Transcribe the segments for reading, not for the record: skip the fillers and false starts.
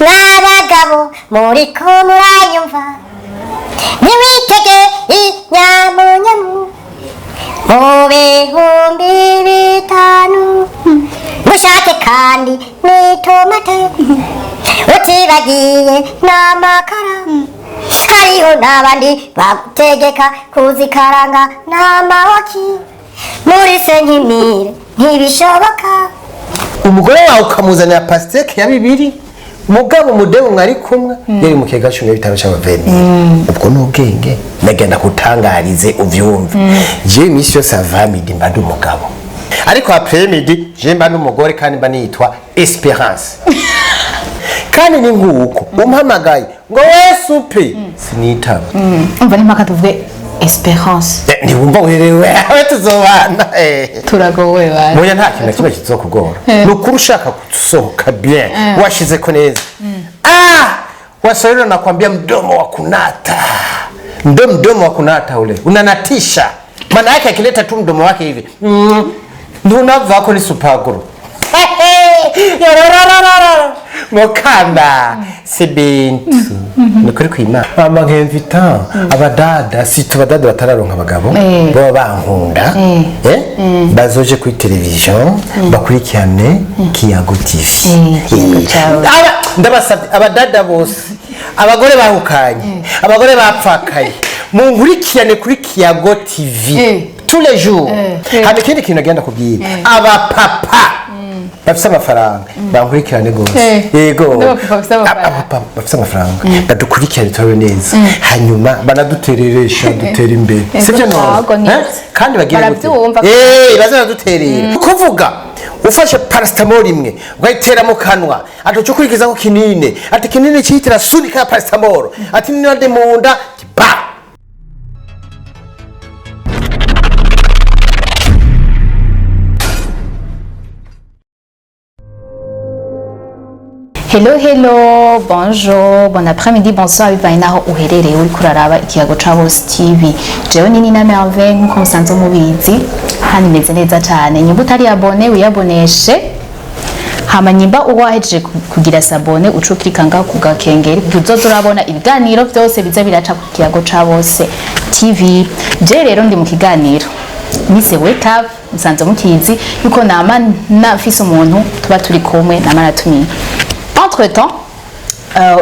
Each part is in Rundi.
Mwabagabo muriko muranyumva, ntiwitege inyamunyamu mu 5000, mushake kandi n'itomate, utibagiye n'amakara. Hariho n'abandi bagutegeka kuzikaranga n'amawoki muri senkimire, ntibishoboka. Umugore wawe ukamuzanira pastèque ya bibiri, mugabo umudemu mwari kumwe yari mu kigega 15 cy'aba 20 000. Ubwo ni ubwenge. Nagenda kutangarize uvyumve: jewe iminsi yose avant midi mba ndi umugabo, ariko après midi je mba n'umugore, kandi mba nitwa Esperance. Kandi ni nguko umpamagaye ngo we supe, sinitaba. Umva, ni mpaka tuvuge Esperance. Ntiwumva uherewe awe tuzobana. Turagowe bana. Moya, nta kintu na kimwe kizokugora. Ni ukuri, ushaka gusohoka bien, washizeko neza. Ah, Waswahili wanakwambia mdomo wa kunata ndo mdomo wa kunata ule unanatisha. Maana yake akileta tu mdomo wake hivi, ndio unavako ni supaguru. Yararararara. Mukanda si bintu, ni kuri kwima mama nkemvita abadada, si abadada batararonka abagabo baba bankunda, bazoje kuri television bakurikirane Kiyago TV. Kiyago cawe. Ndabasabye abadada bose, abagore bahukanye, abagore bapfakaye, munkurikirane kuri Kiyago TV tous les jours. Hama ikindi kintu agenda kubwira abapapa bafise amafaranga, bankurikirane gose. Yego. N'abapapa bafise amafaranga. Abapapa bafise amafaranga badukurikirane, turabe neza, hanyuma banadutereresha dutere imbere, sibyo? Ahubwo None ni Kandi bagire gute? Baravyumva. Baza baraduterera. Kuvuga ufashe paracetamol imwe ukayitera mu kanwa, ati uca ukurikizaho kinine, ati kinini cihitira sunika ya paracetamol, ati ninde mu nda ati ba. Hello, hello, bonjour, bon après-midi, bonsoir, bivanye naho uherereye uriko uraraba Ikiyago ca Bose TV. Jewe ni Nina Merveille, nkuko musanzwe mubizi, hano imeze neza cane. Nyimba utari abonné, wiyaboneshe. Hama nyimba uwahejeje kugira s'abonner, uca ukirika ngaho ku gakengeri kugira uzoze urabona ibiganiro vyose biza biraca ku Kiyago ca Bose TV. Je rero ndi mu kiganiro nise Wake Up, musanzwe mukizi yuko nama nafise umuntu tuba turi kumwe, nama natumiye. Entre temps,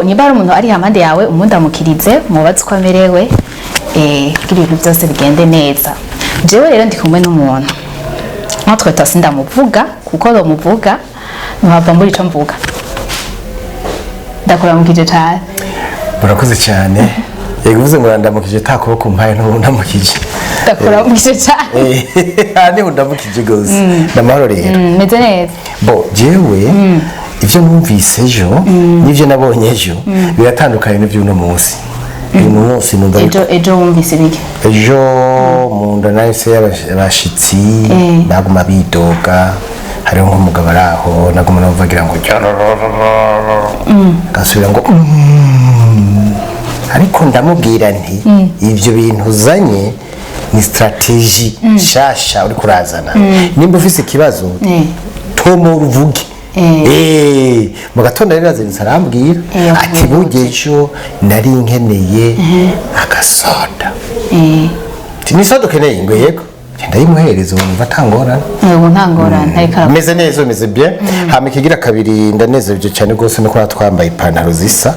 niba hari umuntu ari hampande yawe, umundamukirize, mubaze uko amerewe, kugira ibintu byose bigende neza. Jewe rero ndi kumwe n'umuntu. Entre temps sindamuvuga, kuko bamuvuga ntuhava mbura ico mvuga. Ndakuramukije cane. Murakoze cyane. Yego, uvuze ngo urandamukije, ta kuboko mpaye ntundamukije. Ndakuramukije cane. Aha niho ndamukije gose. Ndamahoro rero. Meze neza. Bo jewe ivyo numvise ejo n'ivyo nabonye ejo biratandukanye n'ivy'uno munsi. Uyu munsi numva Ejo wumvise ibiki? Ejo mu nda nahise abashitsi baguma bidoga. Hariho nk'umugabo ari aho, naguma numva agira ngo gasubira ngo "Mm." Ariko ndamubwira nti ivyo bintu uzanye ni stratégie nshasha uriko urazana. Nimba ufise ikibazo, tomo uruvuge. Mu gatondo rero azindutse arambwira ati burya ejo nari nkeneye agasoda. Ati ni soda ukeneye? Ngo yego. Ndayimuhereza, ubu numva atangorane. Ubu nta ngorane, ariko Meze neza, umeze bien. Hama ikigira kabiri, ndanezereje cyane rwose no kuba twambaye ipantaro zisa.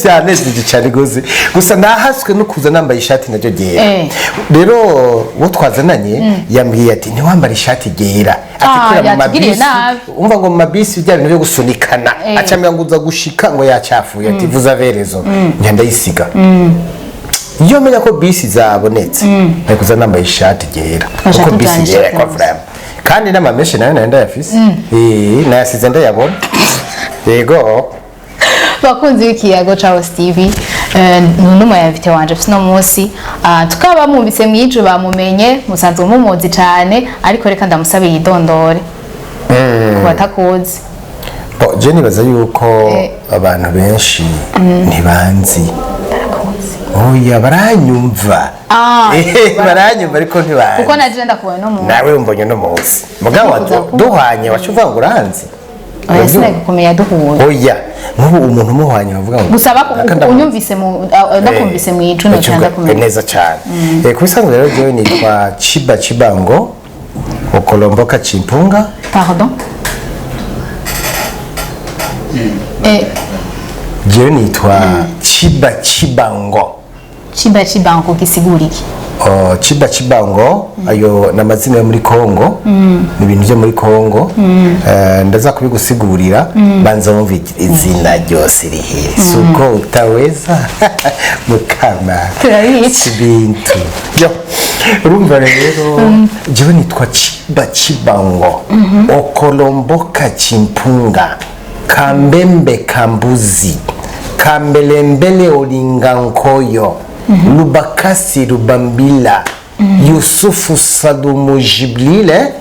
Byanejeje cyane rwose. Gusa nahaswe no kuza nambaye ishati naryo ryera. Rero uwo twazananye yambwiye ati ntiwambare ishati ryera, ati Ah, kubera mu yatugiriye mabisi nabi. umva ngo mu mabisi bya bintu byo gusunikana, acambwira ngo uza gushika ngo yacafuye, ati vuza verezo njya ndayisiga. Iyo menya ko bisi zabonetse, nari kuza nambaye ishati ryera, Twashaka kuko bisi tujyana yera ishati kwa yose. vraiment. Kandi n'amameshe nayo nayo ndayafise, nayasize ndayabona, yego. Bakunzi b'Ikiyago ca Host TV, ni n'umu invité wanje afise uno munsi. Ah, tukaba bamwumvise mw'ijwi, bamumenye, musanzwe mumuzi cane, ariko reka ndamusabe yidondore ku batakuzi. Bo, je nibaza yuko abantu benshi ntibanzi. Barakuzi. Oya, baranyumva. Ah, baranyumva ariko ntibanzi. Kuko naje ndakubona no munsi. Nawe umbonye uno munsi, mugabo Nifuza duhanye waca uvuga ngo uranzi. Oya, sinagukomeye duhuye. Oya, nk'ubu umuntu umuhwanye bavuga ngo Gusa unyumvise mu ndakumvise mu icuno cyane, ndakumenya. Neza cyane. Ku bisanzwe rero jewe nitwa Chiba Chibango Okolomboka Chimpunga. Pardon. Jewe nitwa Chiba Chibango. Chiba Chibango gisigura iki? Oh, Chiba Chibango, ayo ni amazina yo muri Congo, ni ibintu byo muri Congo. Ndaza kubigusigurira. Banza wumve izina ryose rihere suko utaweza mukama. Turabizi. Si bintu yo urumva rero jewe nitwa Chiba Chibango Okolomboka Chimpunga Kambembe Kambuzi Kambelembele Olingankoyo Lubakasi Lubambila Yusufu Salumu Jiblile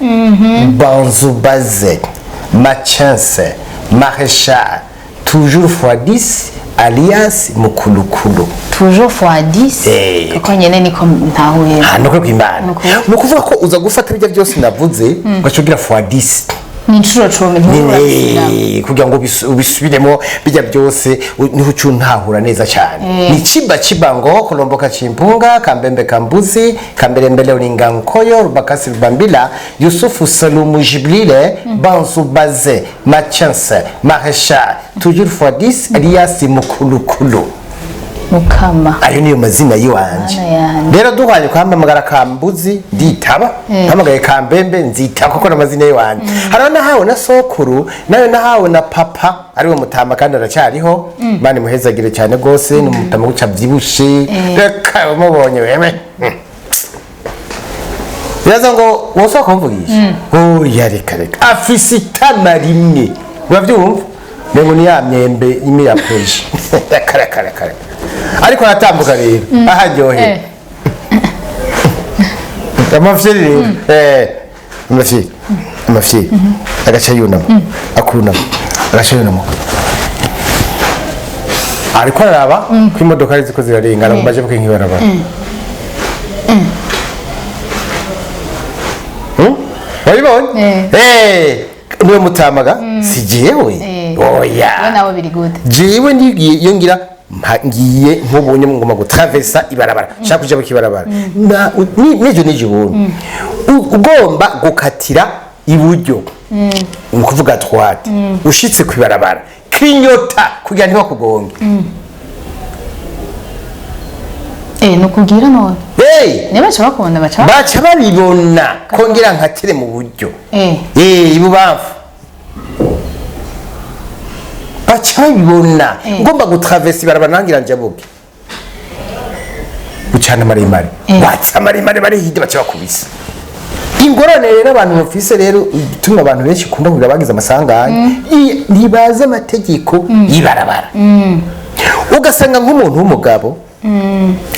Banzubaze Machense Maréchal toujours fois 10 alias Mukulukulu. Toujours fois 10. Kuko nyene niko ntahuye. Hano ko kwimana. Nuko. Ni ukuvuga ko uza gufata ibyo byose navuze ugaca ugira fois 10. Ni inshuro 10 ntubura. Kugira ngo ubisubiremo bijya byose niho uca untahura neza cyane. Ni Chiba Chibango Kolomboka Chimpunga Kambembe Kambuzi Kambelembele Ulingankoyo Rubakasi Rubambila Yusufu Salumu Jiblile Banzubaze Machense Maréchal toujours fois 10 alias Mukulukulu. Mukama. Ayo niyo mazina yiwanje. Mana yanje. Rero duhanye kuhamamagara Kambuzi nditaba, mpamagaye Kambembe nzitaba, kuko n'amazina yiwanje hariho nahawe na sokuru, nayo nahawe na papa ariwe mutama, kandi aracyariho. Imana imuhezagire cyane rwose. Ni umutama guca avyibushe, reka umubonye wewe biraza ngo wosaba kumvugisha. Oya, reka reka, afise itama rimwe, uravyumva ngo ni ya myembe imwe ya peje. Reka reka reka reka, ariko aratambuka rero aharyoheye. Amafyeri rero, amafyeri, amafyeri, agaca yunama, akunama, agaca yunama, ariko araraba ko imodoka ari ziko zirarengana ngo baje buke nk'ibarabara. Wabibonye? Eh. Eh, niwe mutamaga, si jewe. Oya. We nawe biri gute? Jewe ngiye iyo ngira ngiye nk'ubonye ngomba gutravesa ibarabara, nshaka kuja mu kibarabara na n'ejo n'ejo bundi ugomba gukatira iburyo, ni ukuvuga droite, ushitse ku ibarabara clignotant kugira ntibakugonge. Nukubwira none. Hey! Niba baca bakubona baca Baca babibona ko ngira nkatire mu buryo. Ibubamfu baca babibona. Ngomba gutravesa ibarabara nangira njabuke ucana maremare, watsa maremare bari hirya baca bakubise. Ingorane rero abantu bafise rero ituma abantu benshi ukunda kugira bagize amasanganya, ntibazi amategeko y'ibarabara. Ugasanga nk'umuntu w'umugabo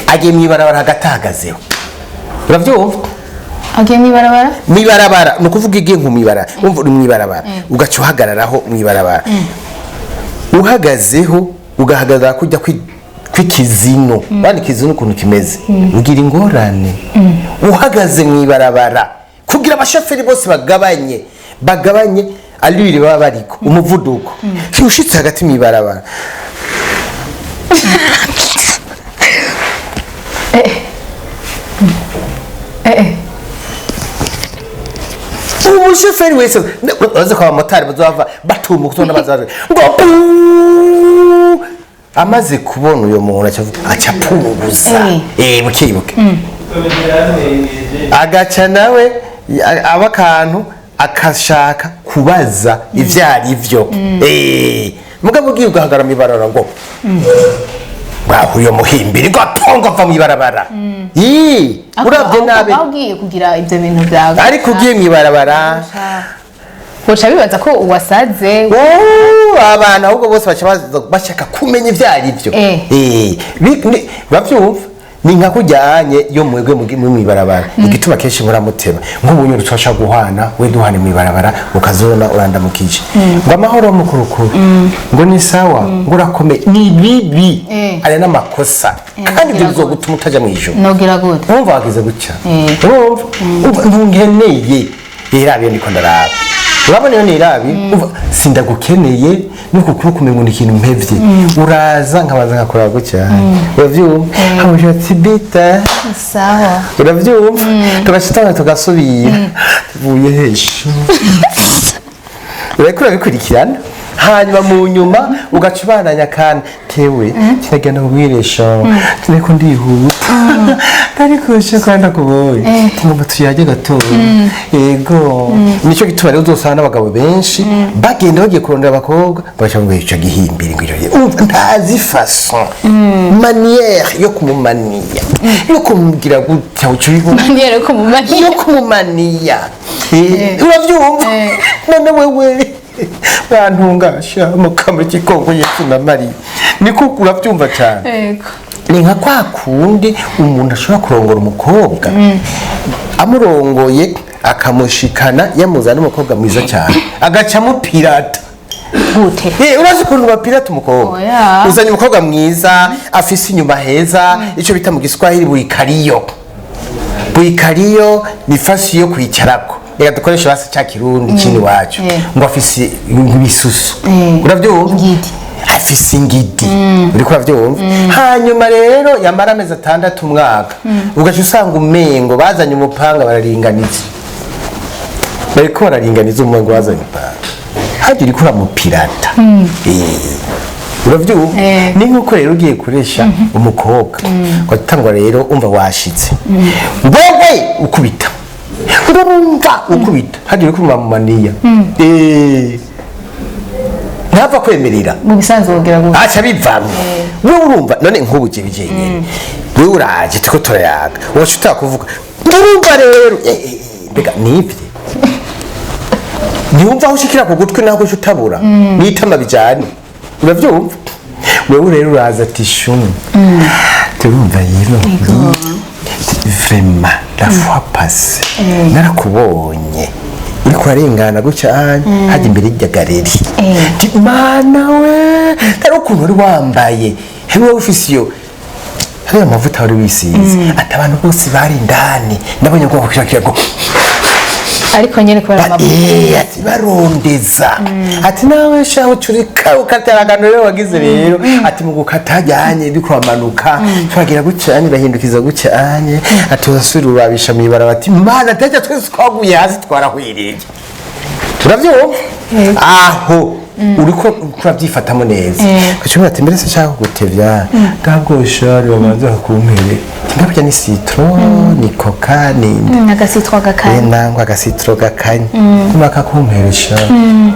agiye mu ibarabara hagati ahagazeho, uravyumva? Agiye mw'ibarabara. Mw'ibarabara, ni ukuvuga igiye nko mw'ibarabara, wumva uri mw'ibarabara ugaca uhagararaho mw'ibarabara, uhagazeho ugahagarara kujya kw'ikizino, bandi ikizino ukuntu kimeze, ugira ingorane uhagaze mw'ibarabara kugira abashoferi bose bagabanye allure baba bariko, umuvuduko. Ushitse hagati mw'ibarabara, umushoferi wese baze kwa abamotari bazava batumuka, utubona bazaza ngo puu. Amaze kubona uyo muntu aca aca apunguza buke buke, agaca nawe aba akantu akashaka kubaza ivyo ari vyo. Mugabo ugiye ugahagarara mw'ibarabara ngo mwahuye muhimbiri ngo apongo ava mw'ibarabara. Ii, uravye nabi. Aho ugiye kugira ibyo bintu byawe. Ariko ugiye mw'ibarabara uca bibaza ko uwasaze. Oh, abantu ahubwo bose baca bashaka kumenya ivyo ari vyo. Bavyumva ni nka kujyanye yo mwebwe mw'ibarabara, igituma kenshi muramuteba nk'ubu nyine turashaka guhana, we duhane mw'ibarabara, ukazona urandamukije ngo amahoro mukurukuru, ngo ni sawa, ngo urakomeye, ni bibi. Aya n'amakosa kandi ibyo bizogutuma utaja mw'ijuru. Nogira gute? Urumva wagize gutya, urumva, ntunkeneye rero abiyo ndiko ndaraba. Urabona iyo nirabi umva, sindagukeneye nuko kuboko umengo ni ikintu mpevye. Uraza nkabanza nkakora gutya, uravyumva, hamuja ati bita. Sawa. Uravyumva, tugashitana tugasubira tuvuye hesho, uriko urabikurikirana. Hanyuma mu nyuma ugaca ubandanya kandi tewe kinagenda kubwiresha tinariko ndihuta, ariko sha kandi ndakuboye tugomba tuyage gatoya. Yego, nicyo gituma rero uzosanga n'abagabo benshi bagenda bagiye kurondera abakobwa, bagaca ngo ico gihimbiri, ngo ico umva ntazi façon manière yo kumumaniya, yo kumubwira gutya uco. Manière yo kumumaniya. Yo kumumaniya. Uravyumva, none wewe bantungasha mukama ikigongo Yesu na Mariya, niko uravyumva cyane. Yego. Ni nka kwa kundi umuntu ashobora kurongora umukobwa, amurongoye akamushikana, yamuzana umukobwa mwiza cyane, agaca amupirata. Gute? Urazi ukuntu bapirata umukobwa? Oya. Uzanye umukobwa mwiza afise inyuma heza, icyo bita mu Giswahili buikariyo. Buikariyo ni fasi yo kwicarako. Reka dukoreshe basi ca Kirundi kini wacu. Ngo afise ibisusu. Uravyumva? Ingidi. Afise ingidi, uriko uravyumva. Hanyuma rero yamara amezi 6, umwaka, ugaca usanga umengo bazanye umupanga bararinganiza, bariko bararinganiza, umengo bazanye umupanga harya uriko uramupirata. Uravyumva? Ni nkuko rero ugiye kuresha umukobwa ugatangwa rero, umva washitse wewe ukubita, urumva ukubita harya uriko uramumaniya. Ntapfa kwemerera. Mu bisanzwe wogira gute? Aca bivamwo wewe, urumva. None nk'ubu jewe jenyene, wewe uraje turiko turayaga, waca utakuvuga, urumva rero, mbega nivye ntiwumva aho ushikira ku gutwi naho uca utabura n'itama bijyane. Uravyumva, wewe rero uraza ati shumi, turumva rero vraiment la fois passée narakubonye uriko urarengana gutya hajya imbere y'irya galerie. Ti, mana we, dore ukuntu wari wambaye, hewe ufise iyo hariya amavuta wari wisize, ati abantu bose bari indani nabonye ubwoko ngo Ariko nyene kubera amavuta. Ati barondeza, ati nawe shaho curika ukataragano rero wagize rero, ati mu gukata hajyanye biriko bamanuka twagira gucyanye bahindukiza gucyanye, ati urasubira urabisha mw'ibara, bati mana tajya twese twaguye hasi twarahwiriye. Turavyumva aho uriko urabyifatamo neza. Kucumira ati mbere se nshaka kugutevya ndabwo shari babanza bakumpere ndabya ni citron ni coca ni Agasitwa gakanye. Nangwa agasitro gakanye bakakumperesha,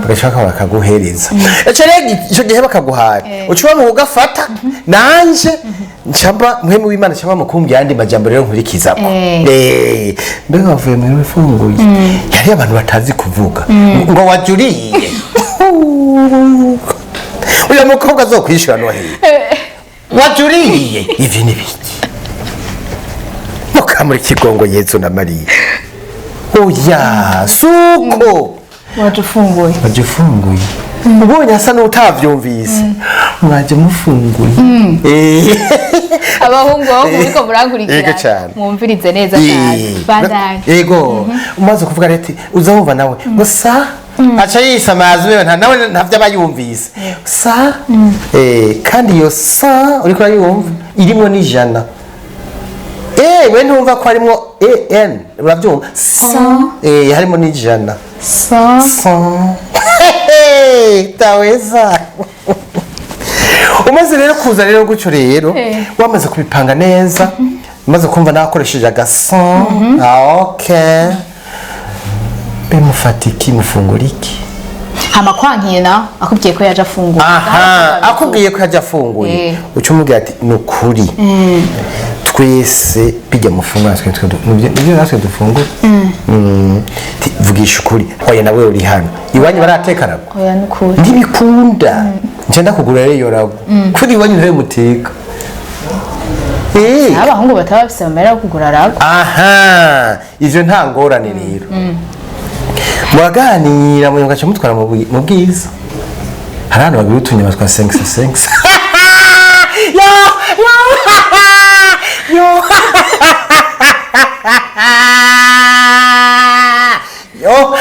bagashaka bakaguhereza. Ico rero ico gihe bakaguhaye uca mu kugafata, nanje ncamba muhemu w'Imana ncamba mukumbya yandi majambo rero nkurikizako. Mbega wavuye mu ifunguye yari abantu batazi kuvuga ngo wajuriye, uyu mukobwa azokwishura no hehe wajuriye, ivi ni biki mukamuri kigongo Yezu na Mariya? Oya, suko. Waje ufunguye. Waje ufunguye, ubonye asa n'utavyumvise, mwaje mufunguye. Abahungu aho muriko Yego murankurikira, cane. mwumvirize neza cyane. Bandanye. Yego, umaze kuvuga rero ati uza wumva nawe gusa aca yisamaza ubewe nta nawe ntavyo aba yumvise sa. Kandi iyo sa uriko urayumva irimwo n'ijana. We ntumva ko harimwo en, uravyumva sa. Harimo n'ijana. Sa. Sa taweza. Umaze rero kuza rero gutyo rero, wamaze kubipanga neza, umaze kumva nakoresheje agason, ah okay, bimufata iki, mufungura iki? Hama kwankiye nawe akubwiye ko yaje afunguye. Aha akubwiye ko yajya afunguye, uca umubwira ati ni ukuri twese bijya mufungura twe twe nibyo natwe dufungura. Ti, vugisha ukuri, oya nawe uri hano iwanyu baratekarago? Oya, nukuri. Ntibikunda nje ndakugura rero iyo rago kuri iwanyu ntayo muteka. Abahungu bataba bafise amahera yo kugura rago. Aha ivyo nta ngorane rero, muraganira mu gace mutwara mu bwiza, hari ahantu bagira utunyama twa 5 5 yo yo yo yo.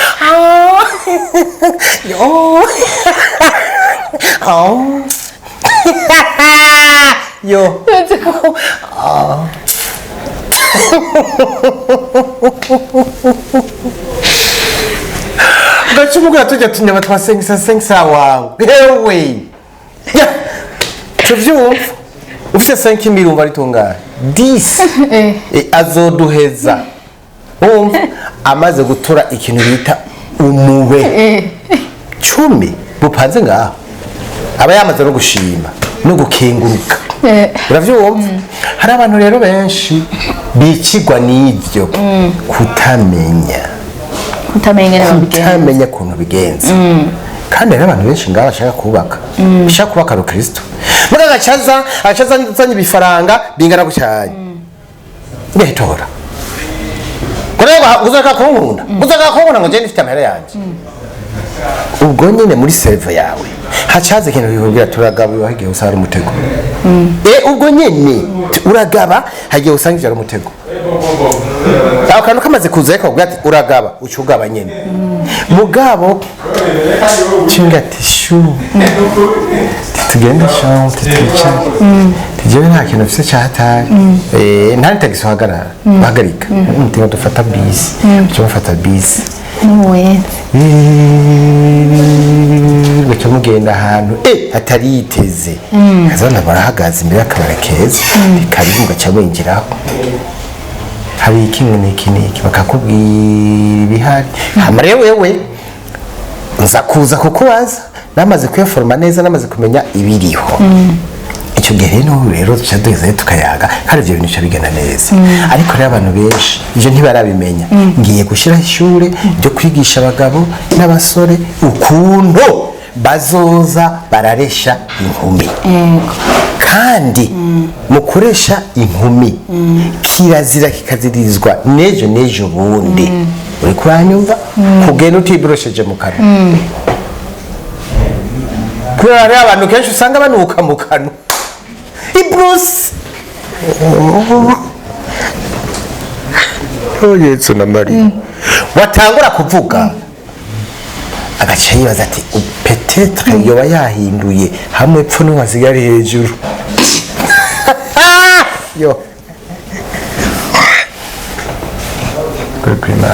Yo. Oh. Yo. Gaca umugura tujya tunyama twa sengisa sengisa wawe yewe. Ya. Tuvyumva ufite 5000 umva ari 10. Azoduheza wumva amaze gutora ikintu bita umube 10 bupanze ngaho, aba yamaze no gushima no gukenguruka. Uravyumva, hari abantu rero benshi bicigwa n'ivyo kutamenya Kutamenya ingene babigenza. Kutamenya ukuntu bigenza. Kandi hari abantu benshi ngaho bashaka kubaka, bashaka kubaka rukristo, muga agacaza agacaza azanye ibifaranga bingana gucyanye, ngetora kureba uzaka kunkunda, uzaka kunkunda ngo ngende mfite amahera yanjye. Ubwo nyine muri cerveau yawe hacaze ikintu bikubwira turagaba, iwaho igihe usanga ari umutego. Ubwo nyine uragaba, hagiye usanga ivyo ari umutego. Ako kantu kamaze kuza kakubwira ati uragaba, uca ugaba nyene. Mugabo cinga ati shu, tugende sha, twicare, tujewe nta kintu mfise cahatari, nta tagisi uhagarara uhagarika, mutima dufata bisi, uca mufata bisi. N'umuwenzi. Gaca mugenda ahantu hatari yiteze, kazana barahagaze imbere y'akabari keza karibu, gaca winjiraho, hari iki n'iki n'iki, bakakubwira ibihari. Hama rero wewe nza kuza kukubaza namaze kuyaforoma neza, namaze kumenya ibiriho. Icyo gihe rero duca duhezayo tukayaga, kandi ibyo bintu bica bigenda neza. Ariko rero abantu benshi ibyo ntibarabimenya. Ngiye gushyiraho ishure ryo kwigisha abagabo n'abasore ukuntu bazoza bararesha inkumi. Kandi mu kuresha inkumi kirazira kikazirizwa n'ejo n'ejo bundi, uri kuranyumva, kugenda utiborosheje mu kanwa, kubera hariho abantu kenshi usanga banuka mu kanwa. Ibrusi oh Yesu na Mariya, watangura kuvuga agaca yibaza ati peut-être yoba yahinduye hamwe pfu n'uwasigara hejuru yo kuri prima.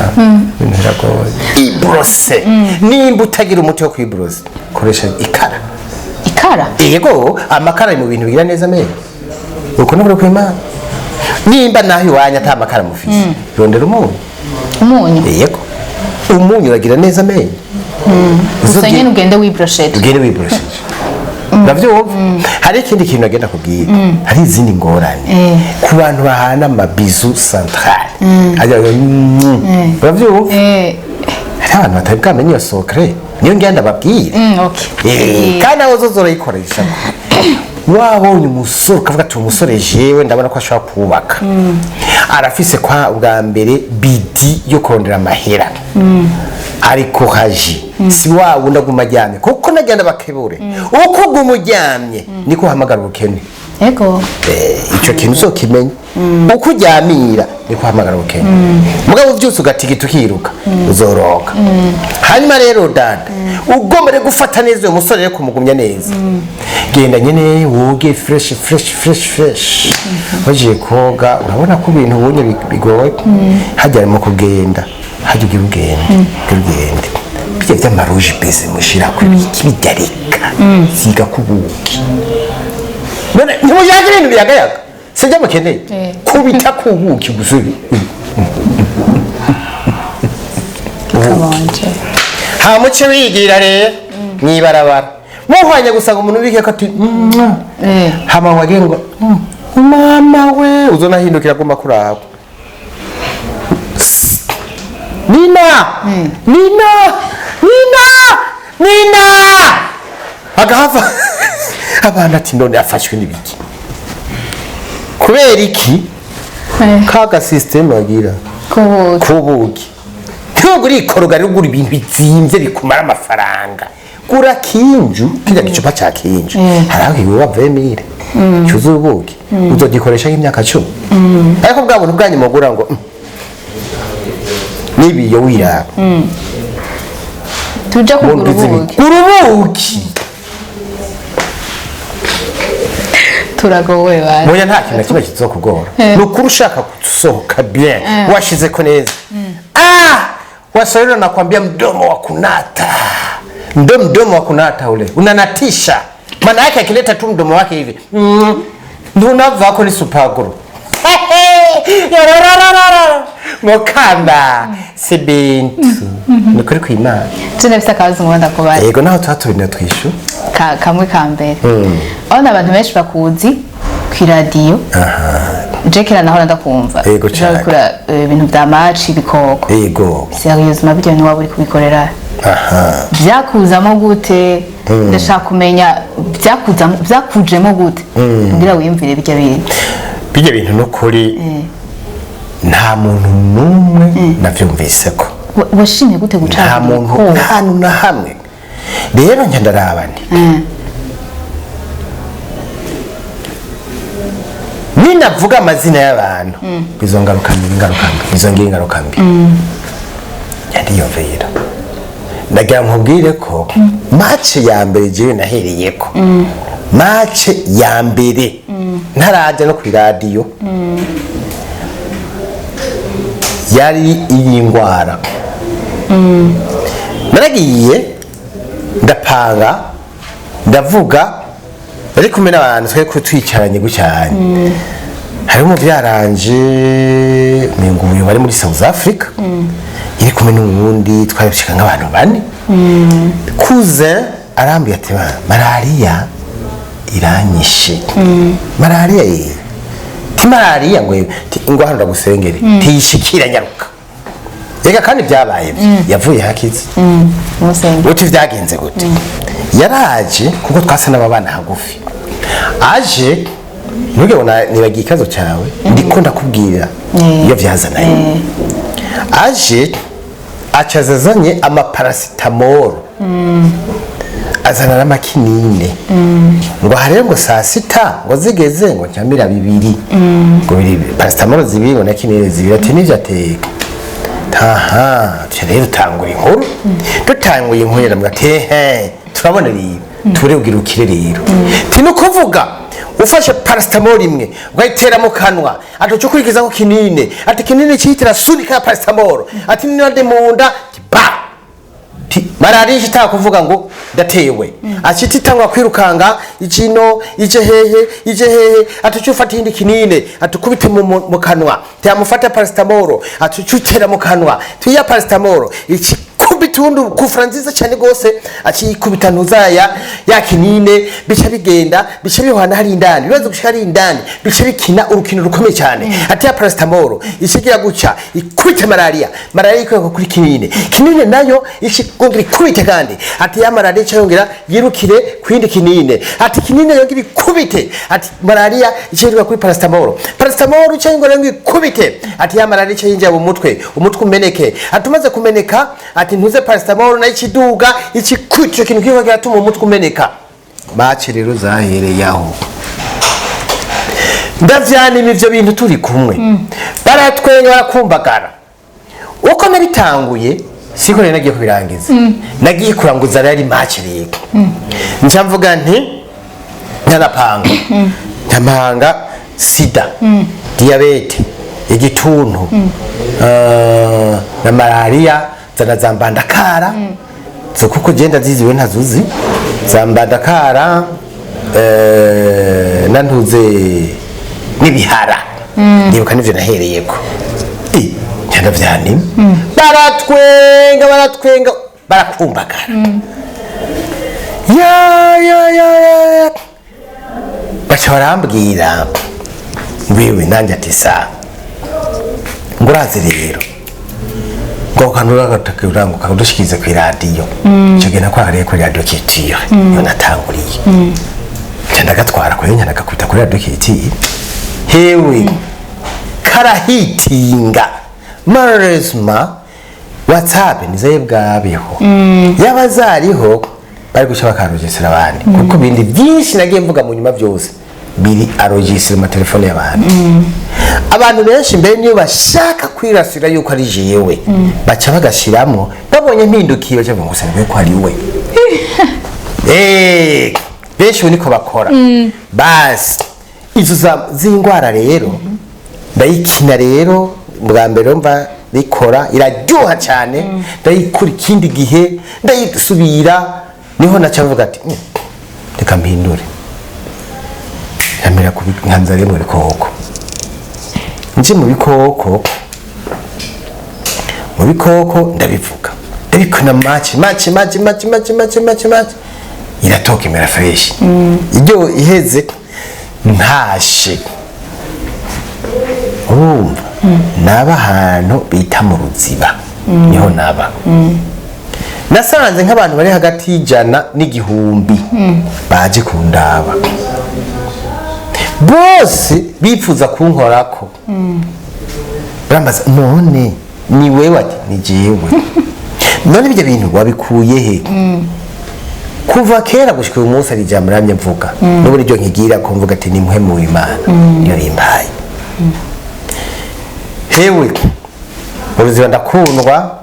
Ibintu biragoye. Ibrose, nimba utagira umuti wo kwibrose, koresha ikara. Ikara. Yego, amakara ari mu bintu bigira neza amenyo. Uko ni ukuri kw'Imana. Nimba naho iwanyu ata makara mufise, rondera umunyu. Umunyu. Yego, umunyu uragira neza amenyo. Gusa nyene ugende wibroshete. Ugende wiborosheje, uravyumva. Hari ikindi kintu agenda kubwira, hari izindi ngorane ku bantu bahana amabizu centrale. Hajya uravyumva, hari abantu batari bwamenye iyo secret, niyo ngenda babwira. Okay. Kandi nawe uzoza urayikoresha. Wabonye umusore ukavuga ati umusore jewe ndabona ko ashobora kubaka, arafise kwa bwa mbere bidi yo kurondera amahera, ariko haji si wa wundi aguma aryamye, kuko nagenda bakebure, uko uguma uryamye niko uhamagara ubukene. Ego. Ico kintu uzokimenya, uko uryamira niko uhamagara ubukene. Mugabo vyose ugatigita ukiruka, uzoroka. Hanyuma rero dada, ugomba rero gufata neza uyo musore, rero kumugumya neza, genda nyene woge fresh fresh fresh fresh. Wagiye koga, urabona ko ibintu ubonye bigoye, hajya mu kugenda, hajya ugira ugende, ugira ugende, bijya vy'amarouge beze mushirako ibiki bidareka, siga kubuki. None ntimushaka ibintu biyagayaga, sibyo mukeneye? Kubita kubuki gusa. Kabonje. Nta muce wigira rero mwibarabara muhwanye gusanga umuntu ubike ko ati "Mwah." Hama wagira ngo mama we uzonahindukira agomba kuraba Nina, Nina, Nina, Nina, agahava abantu ati none afashwe n'ibiki, kubera iki? Kaga system bagira. Kubuki. Kubuki. Ntabwo urikoroga rero ugura ibintu bizimvye bikumara amafaranga. Gura kinju, kirya gicupa ca kinju, hari aho kigura 20,000, cyuzuye ubuki, uzogikoresha nk'imyaka 10. Ariko bwa buntu bwanyu mugura ngo n'ibiyo wiraba. Tuja kugura Mu ndwi zibiri. ubuki. Gura ubuki. Turagowe bana. Moya, nta kintu na kimwe kizokugora. Ni ukuri, ushaka gusohoka bien, washizeko neza. Ah, Waswahili wanakwambia mdomo wa kunata ndo mdomo wa kunata ule unanatisha. Maana yake akileta tu mdomo wake hivi, ndio unavako ni supaguru Yorororororo. Mukamba si bintu, ni kuri kwimana. Je ndafise akabazo ngomba ndakubaza. Yego, naho tuba tubina twishu. Kamwe ka mbere, urabona abantu benshi bakuzi kw'iradiyo. Je kera nahora ndakumva. Yego cane. Urakora ibintu vya match, ibikoko. Sérieusement, bijya bintu waba uri kubikorera, byakuzamo gute? Ndashaka kumenya byakuzamo, byakujemo gute kugira wiyumvire bijya bintu. Bijya bintu n'ukuri nta muntu n'umwe navyumvise ko. Washimye gute Nta gucagura muntu, ibikoko? nta hantu na hamwe. Rero njya ndaraba nti ninavuga amazina y'abantu, izo ngaruka mbi, ingaruka mbi, izo ngira ingaruka mbi. Njya ndiyumvira, ndagira nkubwire ko match ya mbere jewe nahereyeko, match ya mbere ntarajya no kuri radiyo, yari iy'indwara. Naragiye ndapanga, ndavuga, bari kumwe n'abantu twari ko twicaranye gucyanye, harimo byaranje umengo uyu bari muri South Africa, iri kumwe n'uwundi, twari gushika nk'abantu bane. Cousin arambwira ati: "Ba, malariya iranyishe, malariya ye ti malariya ngo ti ngo hano ndagusengere tiyishikira nyaruka." Reka kandi byabaye byo yavuye hakize. Umusenge. Uti vyagenze gute? Yaraje kuko twasa n'ababana hagufi, aje ntuge ngo nibagiye ikibazo cyawe, ndiko ndakubwira iyo vyazananye. Aje acaza azanye amaparasitamoro, azana n'amakinine, ngo aha rero ngo saa sita ngo zigeze ngo ncamira bibiri, ngo bibiri parasitamoro zibiri, ngo na kinine zibiri. Ati nivyo ateka taha. Tuca rero dutangura inkuru, dutanguye inkuru yaramubwira ati: "Ehe, turabona rero turebwira ukire rero." Ti ni ukuvuga ufashe paracetamol imwe ukayitera mu kanwa, ati uca ukurikizaho kinine, ati kinine cihitira sunika ya paracetamol, ati ninde mu nda, ati ba ti malariya ishitaka kuvuga ngo ndatewe, acita itangwa kwirukanga ijino ije hehe ije hehe. Ati uca ufata iyindi kinine, ati ukubite mu kanwa, tiyamufata paracetamol, ati uca utera mu kanwa, tiya paracetamol ikikubita uwundi kufura nziza cyane rwose, akiyikubita ntuzaya ya kinine, bica bigenda, bica bihwana hari indani, bibazo gushika hari indani, bica bikina urukino rukomeye cyane. Ati ya paracetamol ikigira guca ikubita malaria, malaria ikwega kuri kinine, kinine nayo ikongera ikubite kandi. Ati ya malaria ica yongera yirukire kwindi kinine, ati kinine yongera ikubite, ati malaria ica yiruka kuri paracetamol, paracetamol ica yongera ikubite, ati ya malaria ica yinjira mu mutwe, umutwe umeneke. Ati umaze kumeneka, ati ntuze paracetamol nayo ikiduga ikikubita ico kintu kiriko kiratuma umutwe umeneka. Bace rero zahereye aho, ndavyanima ivyo bintu turi kumwe, baratwenga, barakumbagara. Uko nabitanguye siko rero nagiye kubirangiza. Nagiye kuranguza rero ari match rero, nca mvuga nti ntarapanga, ntamanga sida, diyabete, igituntu, na malariya, zana za mbandakara zo kuko genda ziziwe ntazuzi za mbandakara, nantuze n'ibihara. Ndibuka nivyo nahereyeko. Ngenda vyanima, baratwenga, baratwenga, barakumbagara ya ya ya ya ya. Baca barambwira wewe nanjye, ati sa ngo urazi rero ngo kanura agatoki udushikize ku iradiyo. Icyo gihe nakwariye kuri radiyo Kitire, niyo natanguriye, nca ndagatwara kuri nyana, gakubita kuri radiyo Kitire, hewe karahitinga. Malheureusement WhatsApp nizaye bwabeho, yaba zariho bari guca bakarugesera abandi, kuko ibindi byinshi nagiye mvuga mu nyuma byose Biri enregistré mu matelefone y'abantu. Abantu benshi mbere niyo bashaka kwirasira yuko ari jewe, baca bagashiramo, babonye mpindukiye baca bavuga ngo "Sinzi ko ari we." Benshi ubu niko bakora. Basi izo z'indwara rero ndayikina. Rero bwa mbere mva bikora iraryoha cyane, ndayikura. Ikindi gihe ndayisubira, niho naca mvuga ati "Reka mpindure." Nkamera nkanza rero mu bikoko, nje mu bikoko. Mu bikoko ndabivuga, ndabikina match, match, match, match, match, match, match, match, iratoka, imera fresh. Ibyo iheze ntashe, urumva naba ahantu bita mu Ruziba, niho naba. Nasanze nk'abantu bari hagati y'100 n'igihumbi baje kundaba, bose bifuza kunkorako. Barambaza: "None ni wewe?" Ati: "Ni jewe." "None ibyo bintu wabikuye he?" Kuva kera gushika uyu munsi, ari ijambo namye mvuga, n'uburyo nkigira ko mvuga ati: "Ni mu Imana niyo rimbaye." Hewe, mu Ruziba ndakundwa,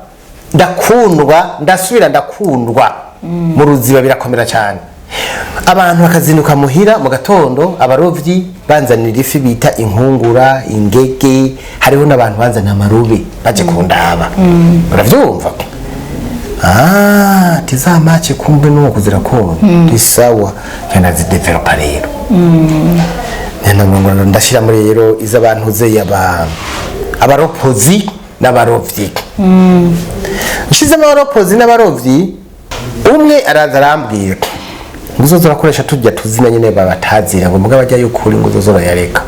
ndakundwa, ndasubira ndakundwa. Mu Ruziba birakomera cyane. Abantu bakazinduka muhira mu gatondo, abarovyi banzanira ifi bita inkungura, ingege. Hariho n'abantu banzanira amarube baje kundaba. Uravyumva? Ah, tiza match kumbe nuko zirakunda. Ni sawa, nkana zidevelopa rero. Nyanangwa ndashira muri rero iz'abantu ze yaba abaropozi n'abarovyi. Nshizemo abaropozi n'abarovyi, umwe araza arambwira ngo uzoza urakoresha tujya tuzina nyene babatazira, ngo mugabo ajya y'ukuri ngo uzoza urayareka.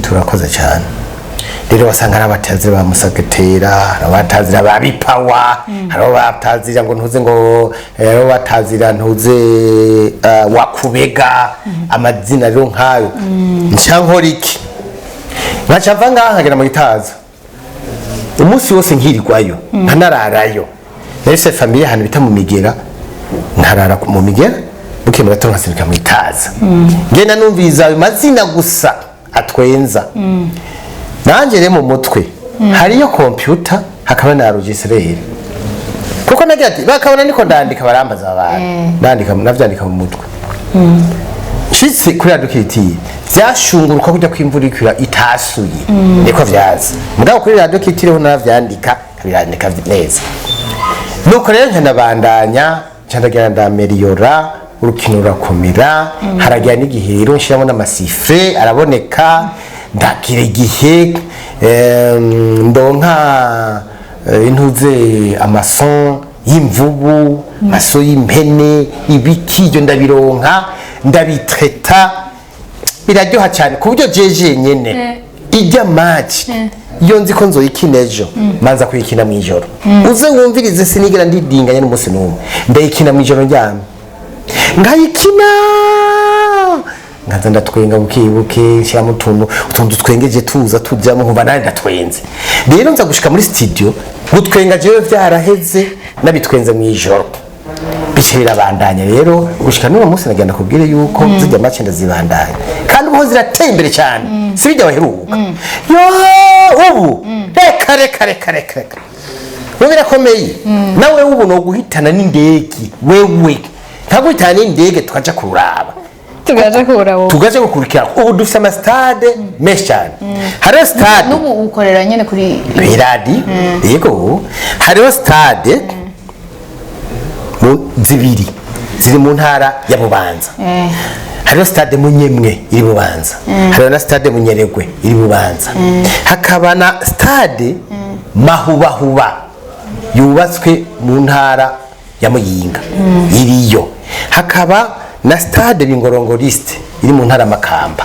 Turakoze cyane. Rero wasanga ari abatazira ba Musagetera, hari abatazira ba Bipawa, hari abatazira ngo ntuze, ngo hari abatazira ntuze, wakubega amazina rero nkayo. Nca nkora iki? Nkaca mva ngaha nkagera mu Gitaza, umunsi wose nkirirwayo, nkanararayo. Nahise famille ahantu bita mu Migera, nkarara mu Migera, bukeye mu gatondo nkasimbuka mu Itaza, ngenda numviriza ayo mazina gusa atwenza. Nanjye rero mu mutwe hariyo computer, hakaba na logiciel, kuko nagira ati bakabona niko ndandika, barambaza abantu. Ndandika, navyandika mu mutwe. Nshitse kuri Radio Culture, vyashunguruka kujya kwimvura ikira itasuye, niko vyaza. Mugabo kuri Radio Culture ho naravyandika, nkabirandika neza. Nuko rero nkanabandanya, nca ndagenda ndameliyora, urukino rurakomera. Haragira n'igihe rero nshiramo n'amasifre araboneka. Ndagira igihe ndonka intuze, amason y'imvubu, amaso y'impene, ibiki, ibyo ndabironka, ndabitreta, biraryoha cyane, ku buryo jeje nyene ijya match iyo nzi ko nzoyikina ejo, manza kuyikina mu ijoro. Uze wumvirize, sinigera ndidinganya n'umunsi n'umwe. Ndayikina mu ijoro ndyamye, nkayikina, nkaza ndatwenga buke buke, nshyiramo utuntu dutwengeje, tuza tujyamo, nkumva nawe ndatwenze. Rero nza gushika muri studio, gutwenga jewe vyaraheze, nabitwenze mu ijoro, bice birabandanya. Rero gushika n'uwo munsi nagenda kubwire yuko zijya match ndazibandanya, kandi ubu zirateye imbere cyane. Si bijya baheruka yo ubu, reka reka reka reka reka, we birakomeye. Nawe ubu no guhitana n'indege, wewe nkaguhitana n'indege, tukaja kuraba. Tugaje kuraba. Tugaje gukurikira. Ubu dufite amasitade menshi cyane. Hariho stade N'ubu ukorera nyene kuri iradi, yego. Hariho stade zibiri ziri mu ntara ya Bubanza. Hariho stade Munyemwe iri Bubanza, hariho na stade Munyeregwe iri Bubanza, hakaba na stade Mahubahuba yubatswe mu ntara ya Muyinga iriyo, hakaba na stade Bingorongoriste iri mu ntara ya Makamba.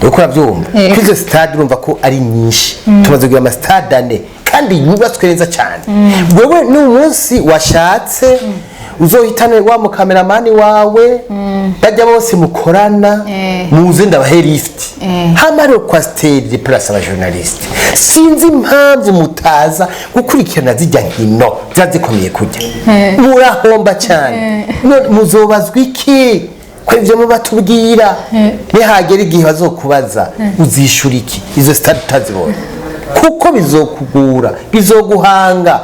Uriko urabyumva? Yego. Kuri izo stade urumva ko ari nyinshi. Tumaze kugira amasitade ane kandi yubatswe neza cyane. Wewe n'umunsi washatse uzohitane wa mukameramani wawe, bajya bose mukorana, muze ndabahe lift. Hama rero coaster de place abajournaliste, sinzi impamvu mutaza gukurikirana zijya nkino ziba zikomeye kujya. Murahomba cyane. None muzobazwa iki? Ko ivyo mubatubwira, nihagera igihe bazokubaza, uzishura iki? Izo statut utazibonye, kuko bizokugura, bizoguhanga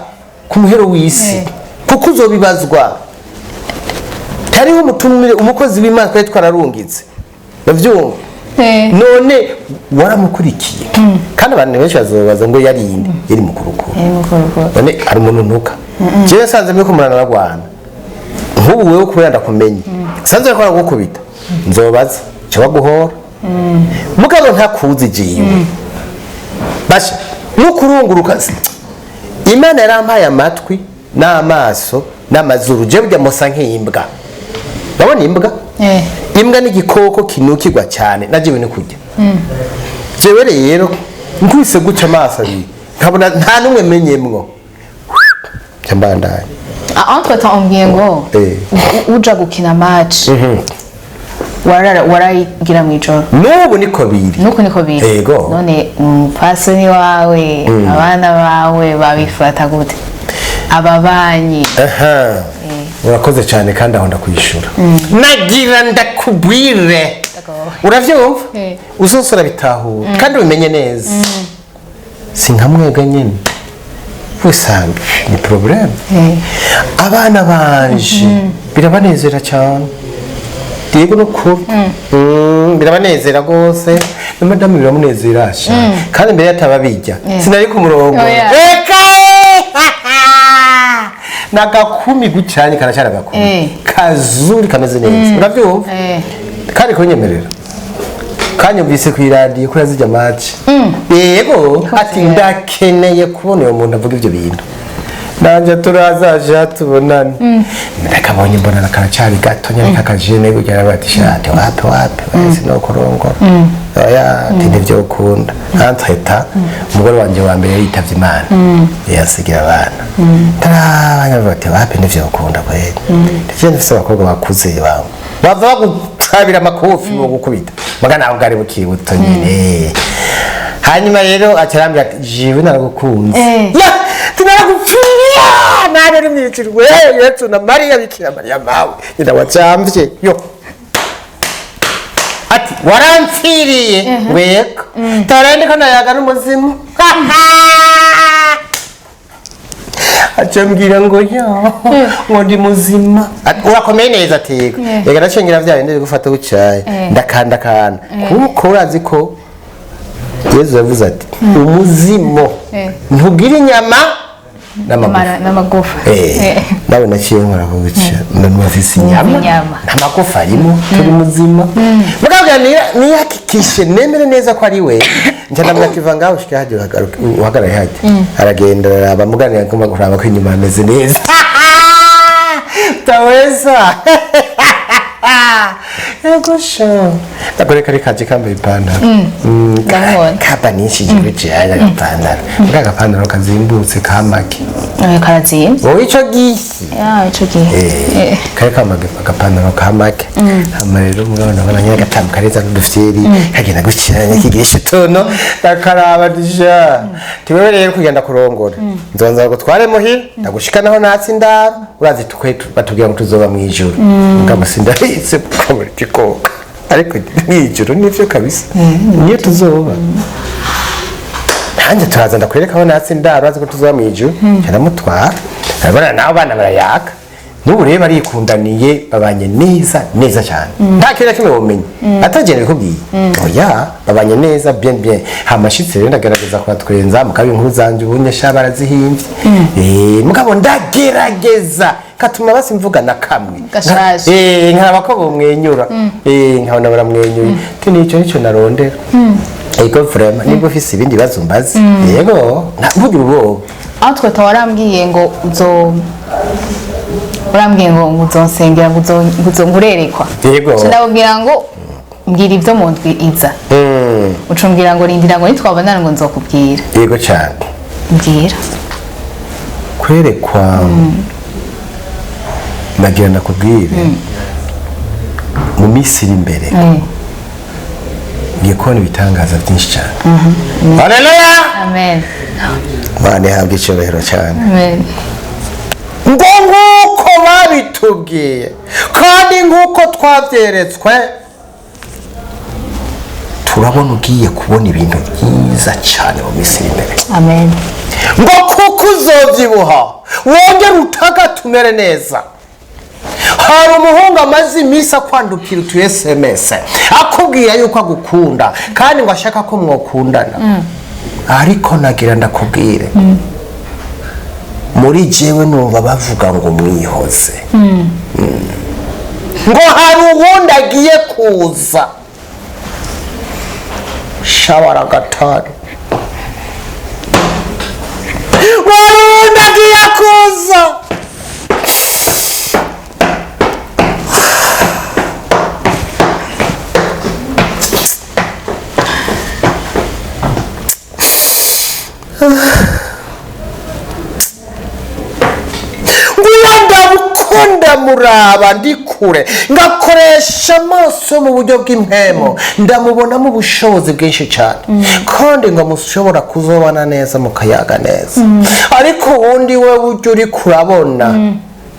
ku muhero w'isi, kuko uzobibazwa. Hariho umutumire, umukozi w'Imana twari twararungitse, uravyumva? None waramukurikiye, kandi abantu benshi bazobaza ngo yarinde yari mukurukuru. Yari mukurukuru. None hari umuntu ntuka jewe nsanze muriko muranarwana nk'ubu, wewe kubera ndakumenye, sanze ko aragukubita, nzobaza cyo baguhora. Mugabo ntakuzi jiwe, basha nukurunguruka. Imana yarampaye amatwi n'amaso n'amazuru. Jewe burya musa nk'imbwa. Urabona imbwa? Imbwa ni igikoko kinukirwa cyane, na jewe ni kurya. Jewe rero nkubise guca amaso abiri, nkabona nta n'umwe menyemwo, nca mbandanya. Ah, entre temps umbwiye ngo uja gukina match warayigira mw'ijoro? N'ubu niko biri. Nuko niko biri? Yego. None umupfasoni wawe, abana bawe babifata gute, ababanyi? Aha, urakoze cyane, kandi aho ndakwishura, nagira ndakubwire. Uravyumva? Eh. Uzose urabitahura kandi ubimenye neza, si nka mwebwe nyene usanga ni problème. Abana banje birabanezera cyane, yego, no kuba birabanezera rwose, na madamu biramunezera sha. Kandi mbere yataba bijya sinari ku murongo. Oya. Eka nagakumi gucyanye, karacyari agakumi kazuri kameze neza, urabyumva? Kandi kunyemerera kanyumvise ku iradiyo ko yazijya match, yego, ati ndakeneye kubona uyo muntu avuga ibyo bintu, nanje turazaje tubonane. Ndakabonye, mbona karacyari gato nyine kakajene kugira bati shati wapi wapi, wese no kurongora, oya, ati nivyo ukunda. Entre-temps umugore wanje wa mbere yitavye Imana, yasigira abana. Ndarabanya bati wapi, nivyo ukunda kweli. Ndetse ndafise abakobwa bakuze bawe bava bagutabira amakofi mu gukubita, muga nawe bwari bukiri buto nyine. Hanyuma rero acarambwira ati jewe naragukunze. Ya, tinaragupfiriye nane uri mw'ijuru we, Yesu na Mariya, Bikira Mariya mawe nyina wacamvye yo, ati warampfiriye wego, tarandiko nayaga n'umuzimu. Acambwira ngo yo ngo ndi muzima. Ati, urakomeye neza, ati yego. Reka ndacengera vya bindi gufata bucaye, ndakandakanda, kuko urazi ko Yezu yavuze ati umuzimo ntugira inyama n'amagufa. N'amagufa. Nawe naciye nkora ko guca, none afise inyama Inyama. nta magufa arimo, turi muzima. Mugabo niyakikishe nemere neza ko ari we, nca ndamubwira ati va ngaho ushike hajya uhagarare hajya. Aragenda araraba, muganira, agomba kuraba ko inyuma hameze neza. Taweza yego sha, ndakore kari kaje kambaye ipantaro. Ndamubona. Kabanishije kujyana agapantaro, mbwa agapantaro kazimbutse kamake. Karazimvye. Wowe ico gihe. Ya, ico gihe. Kari kamage agapantaro kamake. Hama rero mugabo ndabona nyine gatambuka neza n'udufyeri, kagenda gukiranya kigisha utuntu, ndakaraba dija tiwewe rero kugenda kurongora, nzonza gutware muhira, ndagushikanaho natsi indaro. Urazi tukwe batubwira ngo tuzoba mw'ijuru, mugabo sindabizi kuko muri gikoka, ariko mw'ijuru nivyo kabisa, niyo tuzoba. Nanjye turaza ndakwereka aho natsi indaro, azi ko tuzoba mw'ijuru. Ndamutwara, arabona nawe abana barayaka. N'ubu rero barikundaniye, babanye neza neza cyane, nta kintu na kimwe womenya atagenda bikubwiye, oya, babanye neza bien bien. Hamashitse rero ndagerageza kubatwenza, mugabo inkuru zanje ubunye sha barazihimbye. Mugabo ndagerageza katuma basi mvuga na kamwe. Gashaje. Nkaraba ko bomwenyura, nkabona baramwenyuye, ti nico nico narondera. Ego, vraiment, nimba ufise ibindi bibazo mbazi, yego, ntugire ubwoba. Entre temps warambwiye ngo uzo urambwiye ngo uzonsengera, ngo ngurerekwa. Yego. Nca ndababwira ngo mbwira ibyo mu ndwi iza. Ucumbwira ngo rindira, ngo nitwabonana ngo nzokubwira. Yego cyane. Mbwira. Kwerekwa, ndagira ndakubwire, mu minsi iri imbere ngiye kubona ibitangaza byinshi cyane. Haleluya! Amen. Imana ihabwe icyubahiro cyane. Amen. Ngo nk'uko babitubwiye kandi nk'uko twabyeretswe, turabona ugiye kubona ibintu byiza cyane mu minsi iri imbere. Amen. Ngo kuko uzobyibuha, wongere utagate, umere neza. Hari umuhungu amaze iminsi akwandukira utu SMS akubwira yuko agukunda kandi ngo ashaka ko mwokundana, ariko nagira ndakubwire, muri jewe numva bavuga ngo mwihoze. Ngo hari uwundi agiye kuza shabara gatanu, hari uwundi agiye kuza. Nguya ndabukunda, muraba ndi kure, ngakoresha amaso mu buryo bw'impemo, ndamubonamo ubushobozi bwinshi cyane, kandi ngo mushobora kuzobana neza, mukayaga neza. Ariko ubundi we buryo uri kurabona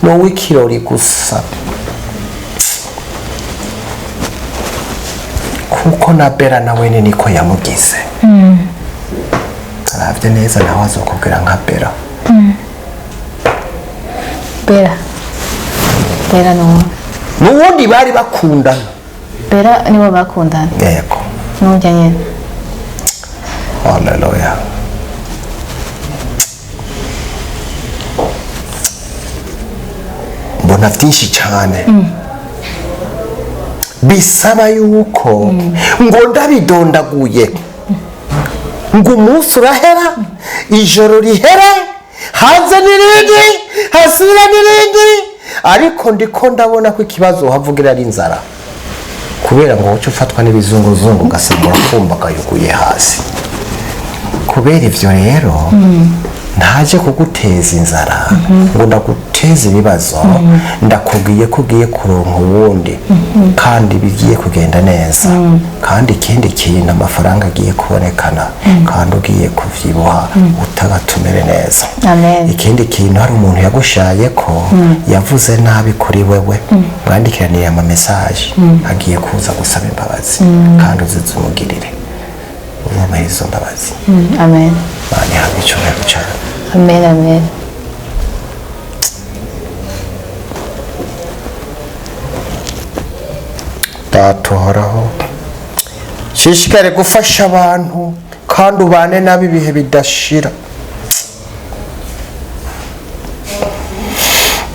ni uw'ikirori gusa, kuko na Bera nawe niko yamugize. Arabye neza, nawe azokubwira nka Bera. Bera, Bera ni uwo? N'ubundi bari bakundana. Bera nibo bakundana? Yego. N'urya nyene? Haleluya. Mbona byinshi cyane bisaba yuko ngo ndabidondaguye, ngo umunsi urahera, ijoro rihere, hanze n'irindi, hasubira n'irindi. Ariko ndiko ndabona ko ikibazo uhavugira ari inzara, kubera ngo uce ufatwa n'ibizunguzungu, ugasanga urakumbagaye, uguye hasi. Kubera ibyo rero, ntaje kuguteza inzara ngo ndaguteze ibibazo. Ndakubwiye ko ugiye kuronka uwundi kandi bigiye kugenda neza, kandi ikindi kintu, amafaranga agiye kubonekana, kandi ugiye kuvyibuha, utagatumere neza. Amen. Ikindi kintu, hari umuntu yagushaye ko yavuze nabi kuri wewe, mwandikiraniye ama message, agiye kuza gusaba imbabazi, kandi uzizumugirire, uzamuhe izo mbabazi. Amen. Imana ihabwe icyubahiro cyane. Amen, amen. Data uhoraho, shishikare gufasha abantu kandi ubane nabo ibihe bidashira.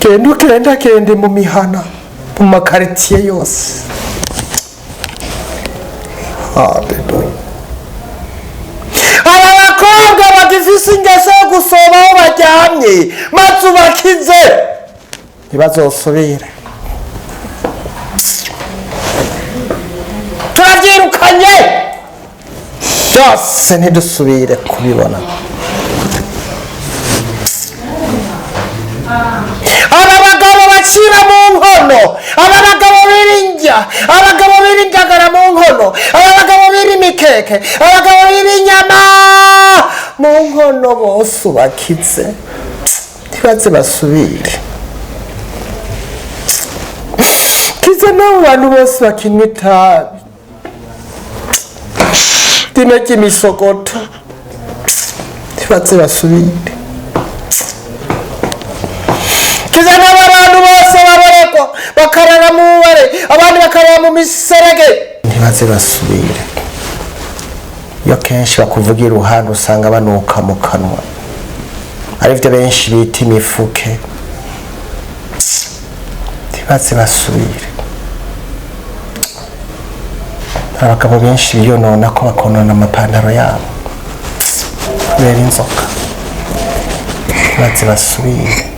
Genda ugendagende mu mihana, mu makaritsiye yose. Haleluya. Aba bakobwa bagifise ingeso yo gusoba aho baryamye, maze ubakize, ntibazosubire. Turabyirukanye byose, ntidusubire kubibona. Aba bagabo bacira mu nkono, aba bagabo b'ibindya, abagabo b'ibindagara mu nkono, aba bagabo b'ibimikeke, abagabo b'ibinyama mu nkono, bose ubakize, ntibaze basubire. Kize n'abo bantu bose bakinywa itabi rimwe ry'imisogoto, ntibaze basubire. Kiza n'abo bantu bose baboregwa, bakarara mu bubare, abandi bakarara mu miserege, ntibaze basubire. Iyo kenshi bakuvuga iruhande, usanga banuka mu kanwa, aribyo benshi bita imifuke, ntibaze basubire. Abagabo benshi biyonona ko bakonona amapantaro yabo kubera inzoka, ntibaze basubire.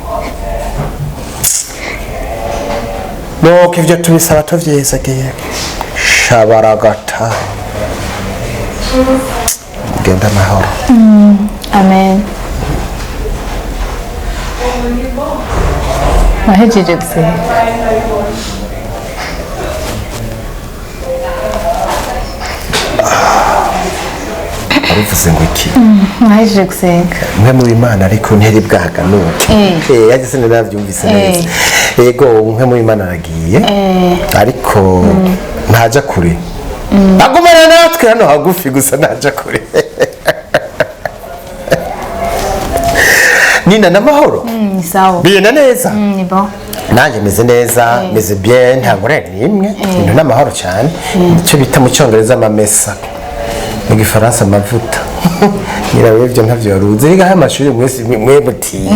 Nuko ibyo tubisaba tuvyizegiye. Shabaragata, genda amahoro. Amen. Wahejeje gusenga? Waruvuze ngo iki? Mwahejeje gusenga. Umwe mu Imana, ariko nteri bwaganuke. Yaje sinavyumvise neza. Yego, umwe mu Imana aragiye, ariko ntaja kure, agumana natwe hano hagufi gusa, ntaja kure. Nina, n'amahoro? Ni sawa. Bigenda neza? Ni bon. Nanjye meze neza, meze bien, nta ngorane n'imwe, ibintu n'amahoro cyane. Icyo bita mu Cyongereza amamesa, mu Gifaransa amavuta. Nyirawe ibyo ntavyo waruzi. Rigaho amashuri mwese mwe mutize.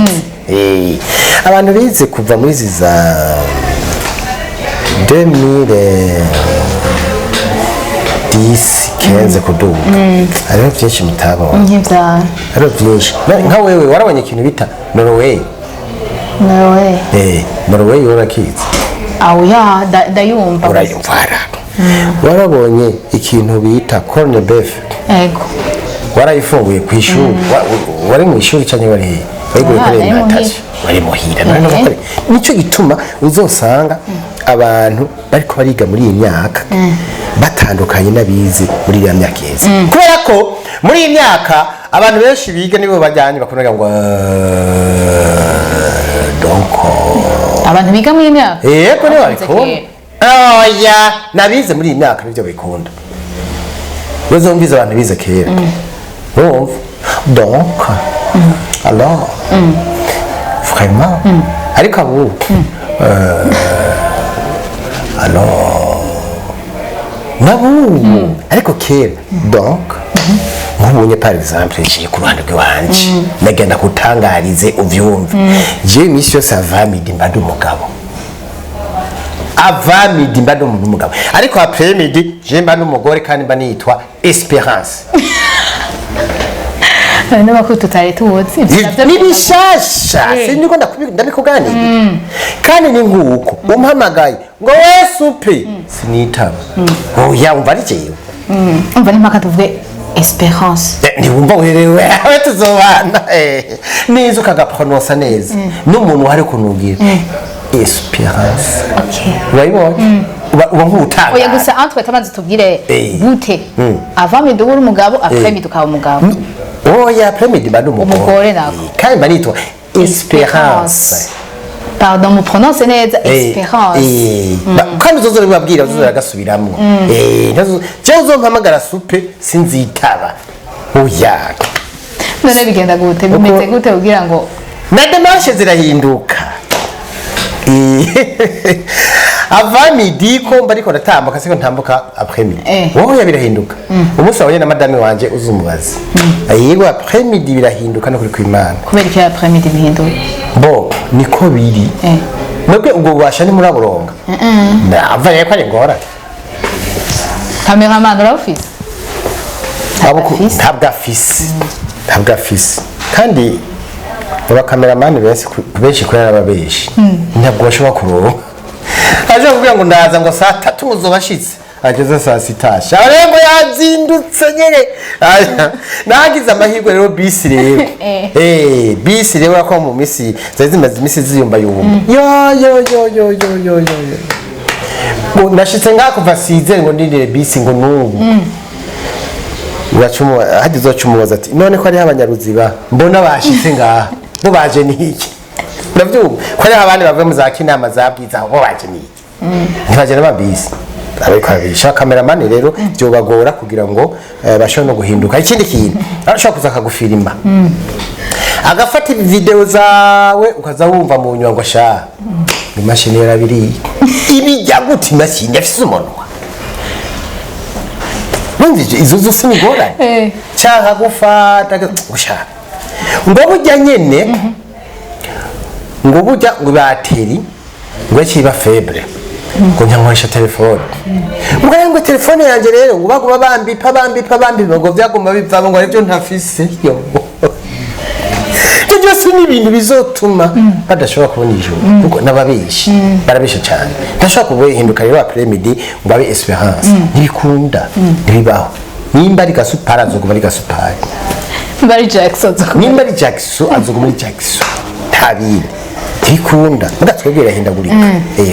Abantu bize kuva muri izi za 2010, 15 kuduga, hariho byinshi mutabonye. Nk'ibya? Hariho byinshi. Nka wewe warabonye ikintu bita Norway? Nawe? Norway urakizi? Aho ya ndayumva. Urayumva. Warabonye ikintu bita corned beef? Ego. Warayifunguye ku ishuri? Wari mu ishuri cyangwa wari hehe wayiguye? Ah, Kuri nari muhira. alimentation wari muhira none? Nicyo gituma uzosanga abantu bariko bariga muri iyi myaka batandukanye n'abize muri iriya myaka iheze, kubera ko muri iyi myaka abantu benshi biga nibo bajyanye bakunda ngo donc. Abantu biga muri iyi myaka? Yego, nibo Bakunze babikunda. Kera. Oya, nabize muri iyi myaka nibyo bikunda. Uzumviza abantu bize kera, urumva donc, alors vraiment, ariko abo alors nabubu, ariko kera donc nk'ubunye, par exemple, ngiye ku ruhande rw'iwanje, ndagenda kutangarize uvyumve: jewe iminsi yose avant midi mba ndi umugabo, avant midi mba ndi umuntu w'umugabo, ariko après midi je mba n'umugore kandi mba nitwa Esperance. Hari n'amakuru tutari tuzi. Ivyo navyo. Ni bishasha. Siniko ndabikuganira kandi ni nguko umpamagaye ngo we supe, sinitaba. Oya, umva ari jewe. Umva, n'impaka tuvuge Esperance. Ntiwumva uherewe we tuzobana neza, ukagapronosa neza n'umuntu uhari kunugira Esperance. Okay. Urayibonye, uba nk'utanga. Oya, gusa entre tabanze tubwire gute avant midi uba uri umugabo, après midi ukaba umugabo? Oya, après midi mba ndi umugore. Umugore nako. Kandi mba nitwa Esperance. Pardon, mu prononce neza Esperance. Kandi uzoza urabibabwira, uzoza uragasubiramwo. Jewe uzompamagara supe sinzitaba, oya. None bigenda gute, bimeze gute kugira ngo Na démarche zirahinduka. Avant midi ko mba ariko ndatambuka, siko ntambuka après midi. Wowe birahinduka. Umunsi wabonye na madame wanje uzumubaze. Yego, après midi birahinduka no kuri kw'Imana. Kubera iki après midi bihinduka? Bo niko biri. Mwebwe ubwo bubasha ntimuraburonga, nava rero ko ari ingorane. Cameraman, urabufise? Afise? Ntabwo afise, ntabwo afise. Kandi abakameramani benshi benshi kubera ababeshi ntabwo bashobora kuronka. Aje kuvuga ngo ndaza ngo saa 3 muzoba ashitse, ageze saa 6 asha ngo yazindutse nyene. Aya, nagize amahirwe rero bisi rero bisi rero ko mu misi zari zimaze imisi ziyumba yumba, yo yo yo yo yo yo yo yo. Ngo nashitse ngaha kuva size ngo ndindire bisi, ngo nubu uracumu hagize ucumubaza ati none ko hariho abanyaruziba mbona bashitse ngaha, bo baje niki? Uravyumva ko hariho abandi bavuye mu za Kinama, za Bwiza, bo baje niki? Ntibaje n'amabisi. Ariko abisha kameramani rero byobagora kugira ngo bashobore no guhinduka. Ikindi kintu, arashobora kuza akagufilima, agafata video zawe, ukaza wumva mu nyuma ngo sha, imashini yarabiriye. Ibijya gute? Imashini yafise umunwa? Numvise izo zose ni ingorane. Cyangwa gufata gushaka ngo burya nyene, ngo burya ngo bateri ngo kiba faible, ngo nyankoresha telefone, ngo rero ngo telefone yanjye rero ngo baguma bambipa bambipa bambipa, ngo byaguma bivamo, ngo aribyo ntafise. Yo, ibyo byose ni ibintu bizotuma badashobora kubona ijuru, kuko n'ababeshi barabesha cyane. Ntashobora kubihinduka rero après midi ngo abe Esperance, ntibikunda, ntibibaho. Nimba ari Gasupari azoguma ari Gasupari. Bari Jackson. Nimba ari Jackson azoguma ari Jackson, nta bindi, ntibikunda. Muga twebwe birahindagurika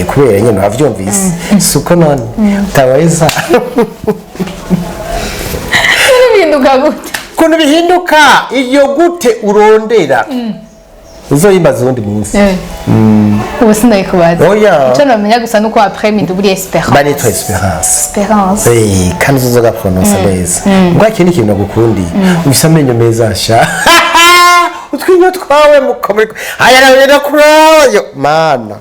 kubera nyene uravyumvise, suko none utaweza. Bihinduka gute? Ukuntu bihinduka iyo gute urondera, uzoyimbaza uwundi munsi. Ubu sinayikubaza. Oya. Icyo namenya gusa nuko après midi uri Espérance. Mba nitwa Esperance. Espérance. Eh, kandi uzoza prononça neza. Mbwa ikindi kintu nagukundiye, ufise amenyo meza sha. Utwinyo twawe mukomere aya nawe kurayo mana.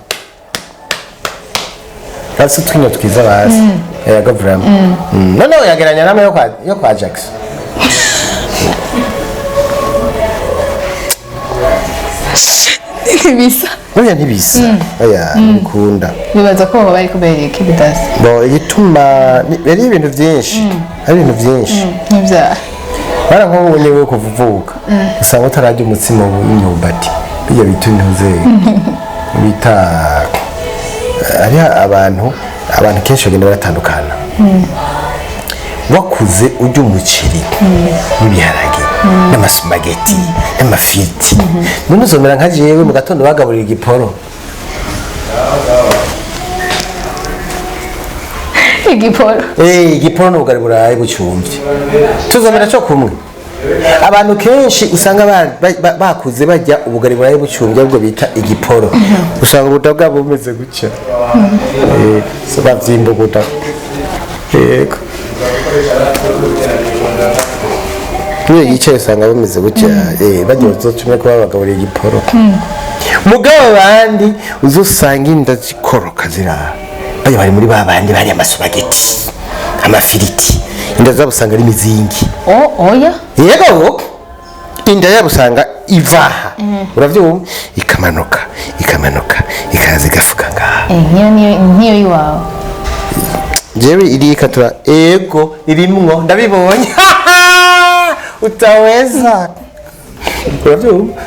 Basi utwinyo twiza basi. Yego vraiment. Noneho yageranya namwe yo kwa Jackson. Ntibisa. Oya, ntibisa. Oya, ntibikunda. Bibaza ko baba bari kubera iki bidasa? Bo igituma ari ibintu byinshi. Ari ibintu byinshi. Nk'ibyaha. Bara nk'ubu wewe kuva uvuka usanga utararya umutsima w'imyumbati, bijya bita intuze bita hariho abantu kenshi bagenda baratandukana. Wakuze urya umuceri n'ibiharage n'amasupageti n'amafiriti, none uzomera nka jewe mu gatondo bagaburira igiporo. Igiporo. Eh, igiporo n'ubugari burayi bucumvye, tuzomera cyo kumwe. Abantu kenshi usanga bakuze barya ubugari burayi bucumvye, ahubwo bita igiporo, usanga ubuta bwabo bumeze gutya. Eh, so bavyimba ubuta. Yego, niyo yicaye usanga bumeze gutya. Eh, bagiye bazocume kuba bagaburira igiporo. Mugabo abandi uzosanga inda zikoroka ziraha, bajya bari muri ba bandi bari amasupageti, amafiriti, inda zabo usanga ari imizingi. Oh, oya. Yego, inda yabo usanga ivaha, uravyumva, ikamanuka, ikamanuka, ikaza igafuka ngaha. Eh, nk'iyo niyo nk'iyo iwawe. Jewe irikatura, ego irimwo ndabibonye, utaweza, uravyumva.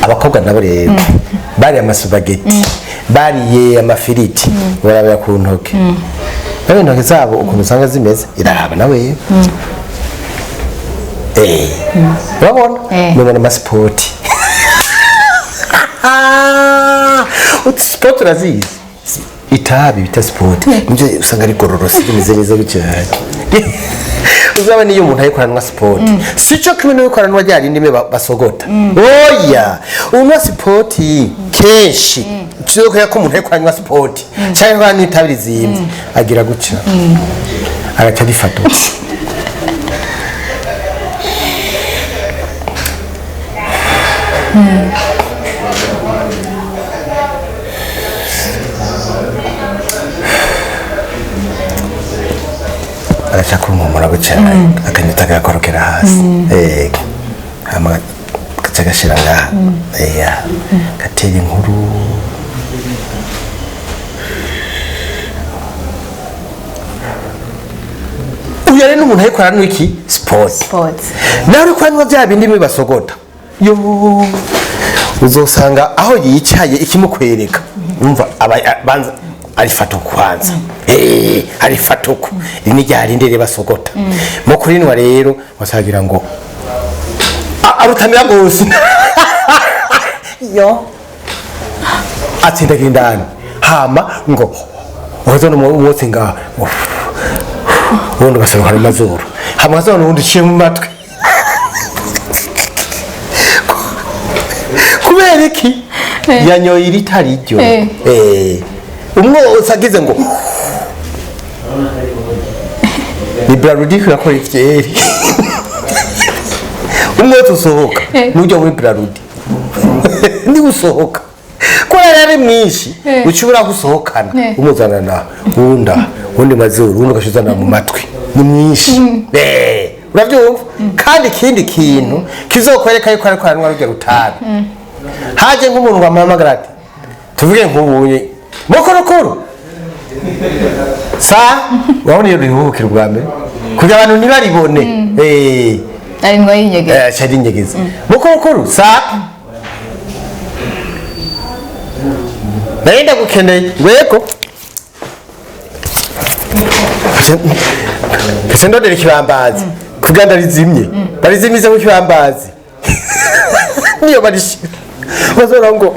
Abakobwa nabo rero bariye amasupageti, bariye amafiriti, barabira ku ntoke nawe, intoke zabo ukuntu usanga zimeze, iraraba nawe. Eh, urabona? Eh. Nubona amasipoti, sipoti urazizi, itabi bita sipoti, nibyo usanga ari gororose, rimeze neza cyane. Uzaba niyo umuntu ariko aranywa sipoti, si cyo kimwe n'uko aranywa rya rindi imwe basogota. Oya, unywa sipoti kenshi cyo kubera ko umuntu ariko aranywa sipoti cyangwa aranywa itabi rizimvye, agira gutya, agaca arifata uko. Agaca kunkumura gutya, akanyota agakorokera hasi. Eh, hama gaca gashira ngaha. Eya, gatera inkuru. Uyu rero n'umuntu ariko aranywa iki? Sipoti. Sports. Nawe uriko uranywa bya bindi bimwe basogota, yo uzosanga aho yicaye ikimukwereka, umva, aba banza arifata ukwanza. Eh, arifata uko iri ni rya rindi rero basogota. Mu kurinwa rero wasagira ngo arutamira gose, yo atsindagira indani, hama ngo ukazona umwotsi ngaha, ubundi ugasohoka mu mazuru, hama ukazona uwundi uciye mu matwi. Kubera iki? Yanyoye iritari ryo. Eh. Eh, umwotsi agize ngo ni Brarudi irakora ifyeri, umwotsi usohoka nujya muri Brarudi niba usohoka kubera ari mwinshi, uca ubura aho usohokana. Umuzana na wunda wundi mazuru, wundi ugashizana mu matwi, ni mwinshi. Eh, urabyumva. Kandi ikindi kintu kizokwereka yuko ariko aranywa rujya rutabi, haje nk'umuntu wamuhamagara ati, tuvuge nk'ubunye mukurukuru sa, urabona iyo rihuhukira ubwa mbere kugira abantu ntibaribone. Eh. Arimwo yinyegeza. Eh, cari inyegeza mukurukuru sa, nari ndagukeneye. Wego, ese ndondera ikibambazi kugira ndarizimye, barizimize mu kibambazi, niyo barishira bazora ngo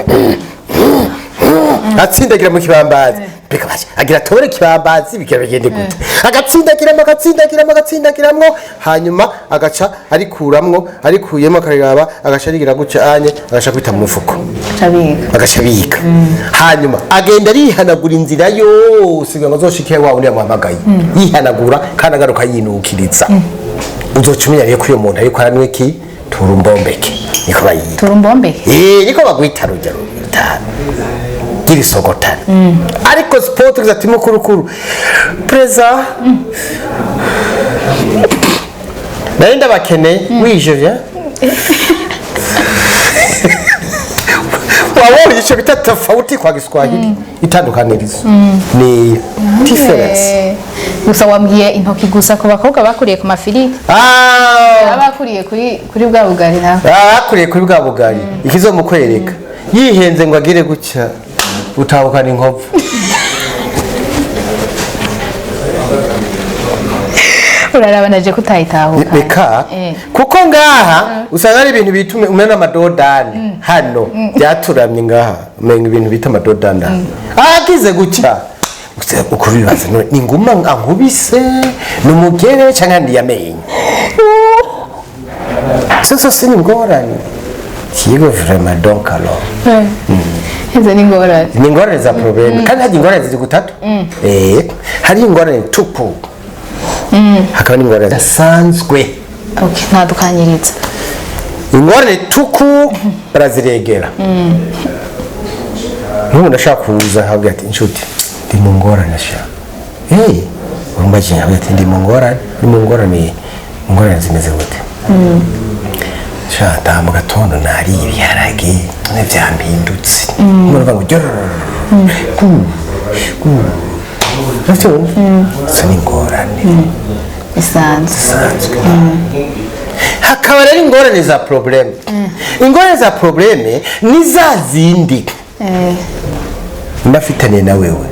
atsindagira mu kibambazi. Mbega basha agira atobore kibambazi, bigira bigende gute? Agatsindagiramwo, agatsindagiramwo, agatsindagiramwo, hanyuma agaca arikuramwo, arikuyemo akariraba, agaca arigira gutya anye, agaca kwita mu mufuko. Cabika. Agaca abika, hanyuma agenda arihanagura inzira yose kugira ngo azoshike wa wundi yamuhamagaye, yihanagura kandi agaruka yinukiriza. Uzoca umenya rero ko uyo muntu ariko aranywa iki? Turumbombeke, niko bayita. Turumbombeke. Eh, niko bagwita rujya rutanu ry'ibisogotano. Ariko sport ati mukurukuru preza nari ndabakeneye, oui, je viens. Wabonye icyo bita tofauti kwa Kiswahili, itandukanirizo ni difference. Gusa wambwiye intoki gusa ku bakobwa bakuriye ku mafiriti. Ah. Abakuriye kuri bwa bugari nawe. Bakuriye kuri bwa bugari, ikizomukwereka yihenze ngo agire gutya, utahukana inkovu. Uraraba naje kutayitahuka. Reka, kuko ngaha usanga ari ibintu bita umena amadodani hano byaturamye ngaha, umenga ibintu bita amadodani aha agize gutya. Gusa uko bibaza none ni nguma ankubise, ni umugere cyangwa ndi yamenye sasa si ni ingorane kigo vraiment. Donc alors Izo ni ingorane. Ni ingorane za problème, kandi hari ingorane ziri gutatu. Hari ingorane tupu, hakaba n'ingorane zidasanzwe. Okay, ntadukanyiriza. Ingorane tuku baraziregera. Nk'ubu ndashaka kuza nkavuga ati: "Inshuti, ndi mu ngorane sha." Hey, urumva iki? Nkavuga ati: "Ndi mu ngorane." Ndi mu ngorane, mu ngorane zimeze gute sha? Ntaha mu gatondo nariye ibiharage none byampindutse. Umuntu avuga ngo jyorororo gu gu, urabyumva? Izo ni ingorane isanzwe. Zisanzwe. Hakaba rero ingorane za problème. Ingorane za problème ni za zindi mba afitaniye na wewe,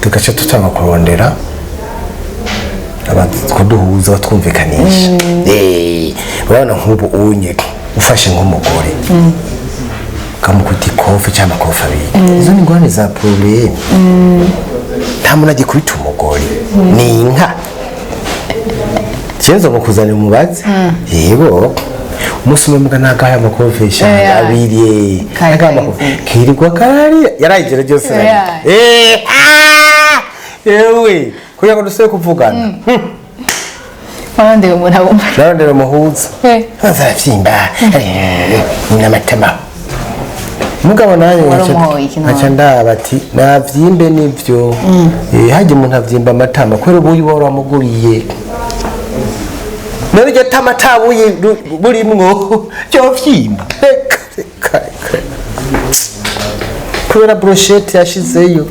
tugaca tutanga kurondera abantu kuduhuza, batwumvikanisha. Urabona nk'ubu unye ufashe nk'umugore ukamukubita ikofi cyangwa amakofi abiri, izo ni ingorane za problème. Nta muntu agikubita umugore, ni inka. Cyenzo mukuzanira umubazi, yego, umunsi umwe muga nagaye amakofi abiri. Kare. Nagaye amakofi kirirwa karari yarayigera ryose. Yewe, kugira ngo dusubire kuvugana. Warondeye umuntu abumva. Narondera umuhuza. Azaravyimba n'amatama, mugabo nanjye Wari umuhoye iki none? nkaca ndaba ati navyimbe nivyo. Harya umuntu avyimba amatama kubera ubuyi wari wamuguriye, none iryo tama atabuyi burimwo ryovyimba? Reka, reka, reka, kubera brochette yashizeyo,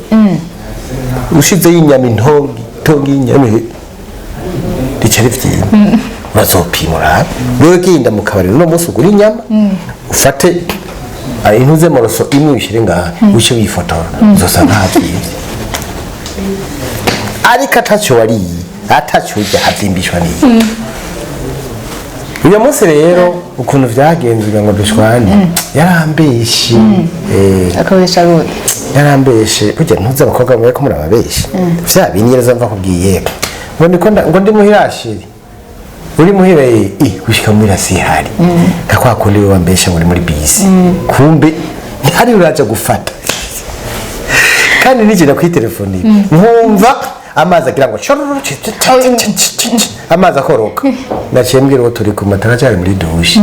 ushizeyo inyama, intongi intongi y'inyama rica rivyimba. Urazopima urabe. Wewe genda mu kabari uno munsi ugura inyama, ufate intuze moroso imwe uyishyire ngaha, uce wifotora, uzosanga havyimvye. Ariko ataco wariye, ataco urya, havyimbishwa n'iki? Uyu munsi rero ukuntu vyagenze kugira ngo dushwane, yarambeshe. Akabesha gute? Yarambeshe. Burya ntuzi abakobwa mwe ko murababeshe vya binyereza mva kubwiye ngo ndiko ngo ndi muhira shiri, uri muhira i gushika muhira sihari, nka kwa kundi we wambesha ngo uri muri bisi, kumbe ntari uraja gufata. Kandi nigera kuri telefone nkumva amazi agira ngo chororo, amazi akoroka. Naciye mbwira uwo turi kumwe ataracyari muri douche.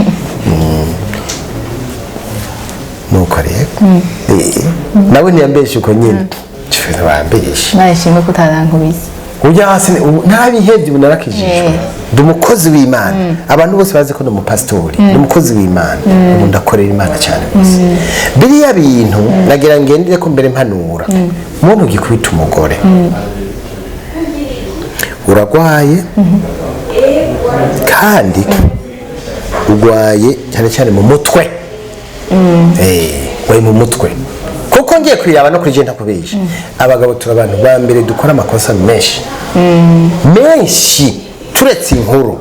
Nuko rero nawe ntiyambeshe uko nyine cyo bambeshe. Narishimwe ko utarankubise. Ujya hasi ubu ntabihebye, ubu narakijijwe. Ndi umukozi w'Imana, abantu bose bazi ko ndi umupasitori, ndi umukozi w'Imana, ubu ndakorera Imana cyane rwose. Biriya bintu nagira ngendere ko mbere mpanura umuntu ugikubita umugore, uragwaye, kandi urwaye cyane cyane mu mutwe. Urwaye mu mutwe, kuko ngiye kwiraba no kuri je ntakubesha, abagabo turi abantu ba mbere dukora amakosa menshi menshi. Turetse inkuru,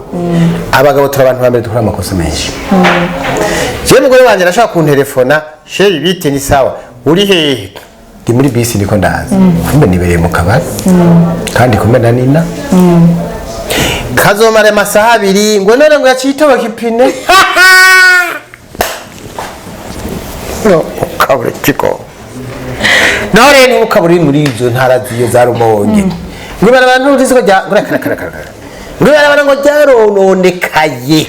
abagabo turi abantu ba mbere dukora amakosa menshi. Jewe umugore wanjye arashaka kuntelefona: "Chéri, bite?" "Ni sawa." "Uri hehe?" Ndi muri bisi, ndiko ndaza, kumbe nibereye mu kabari kandi kumbe na Nina kazomara amasaha 2, ngo none ngo yaciye itoboka ipine. No ukabura kiko naho rero niba ukaba uri muri izo ntara ziyo za Rumonge, ngo ibarabara nturizi ko rya ngo reka reka reka reka, ngo ibarabara ngo ryarononekaye,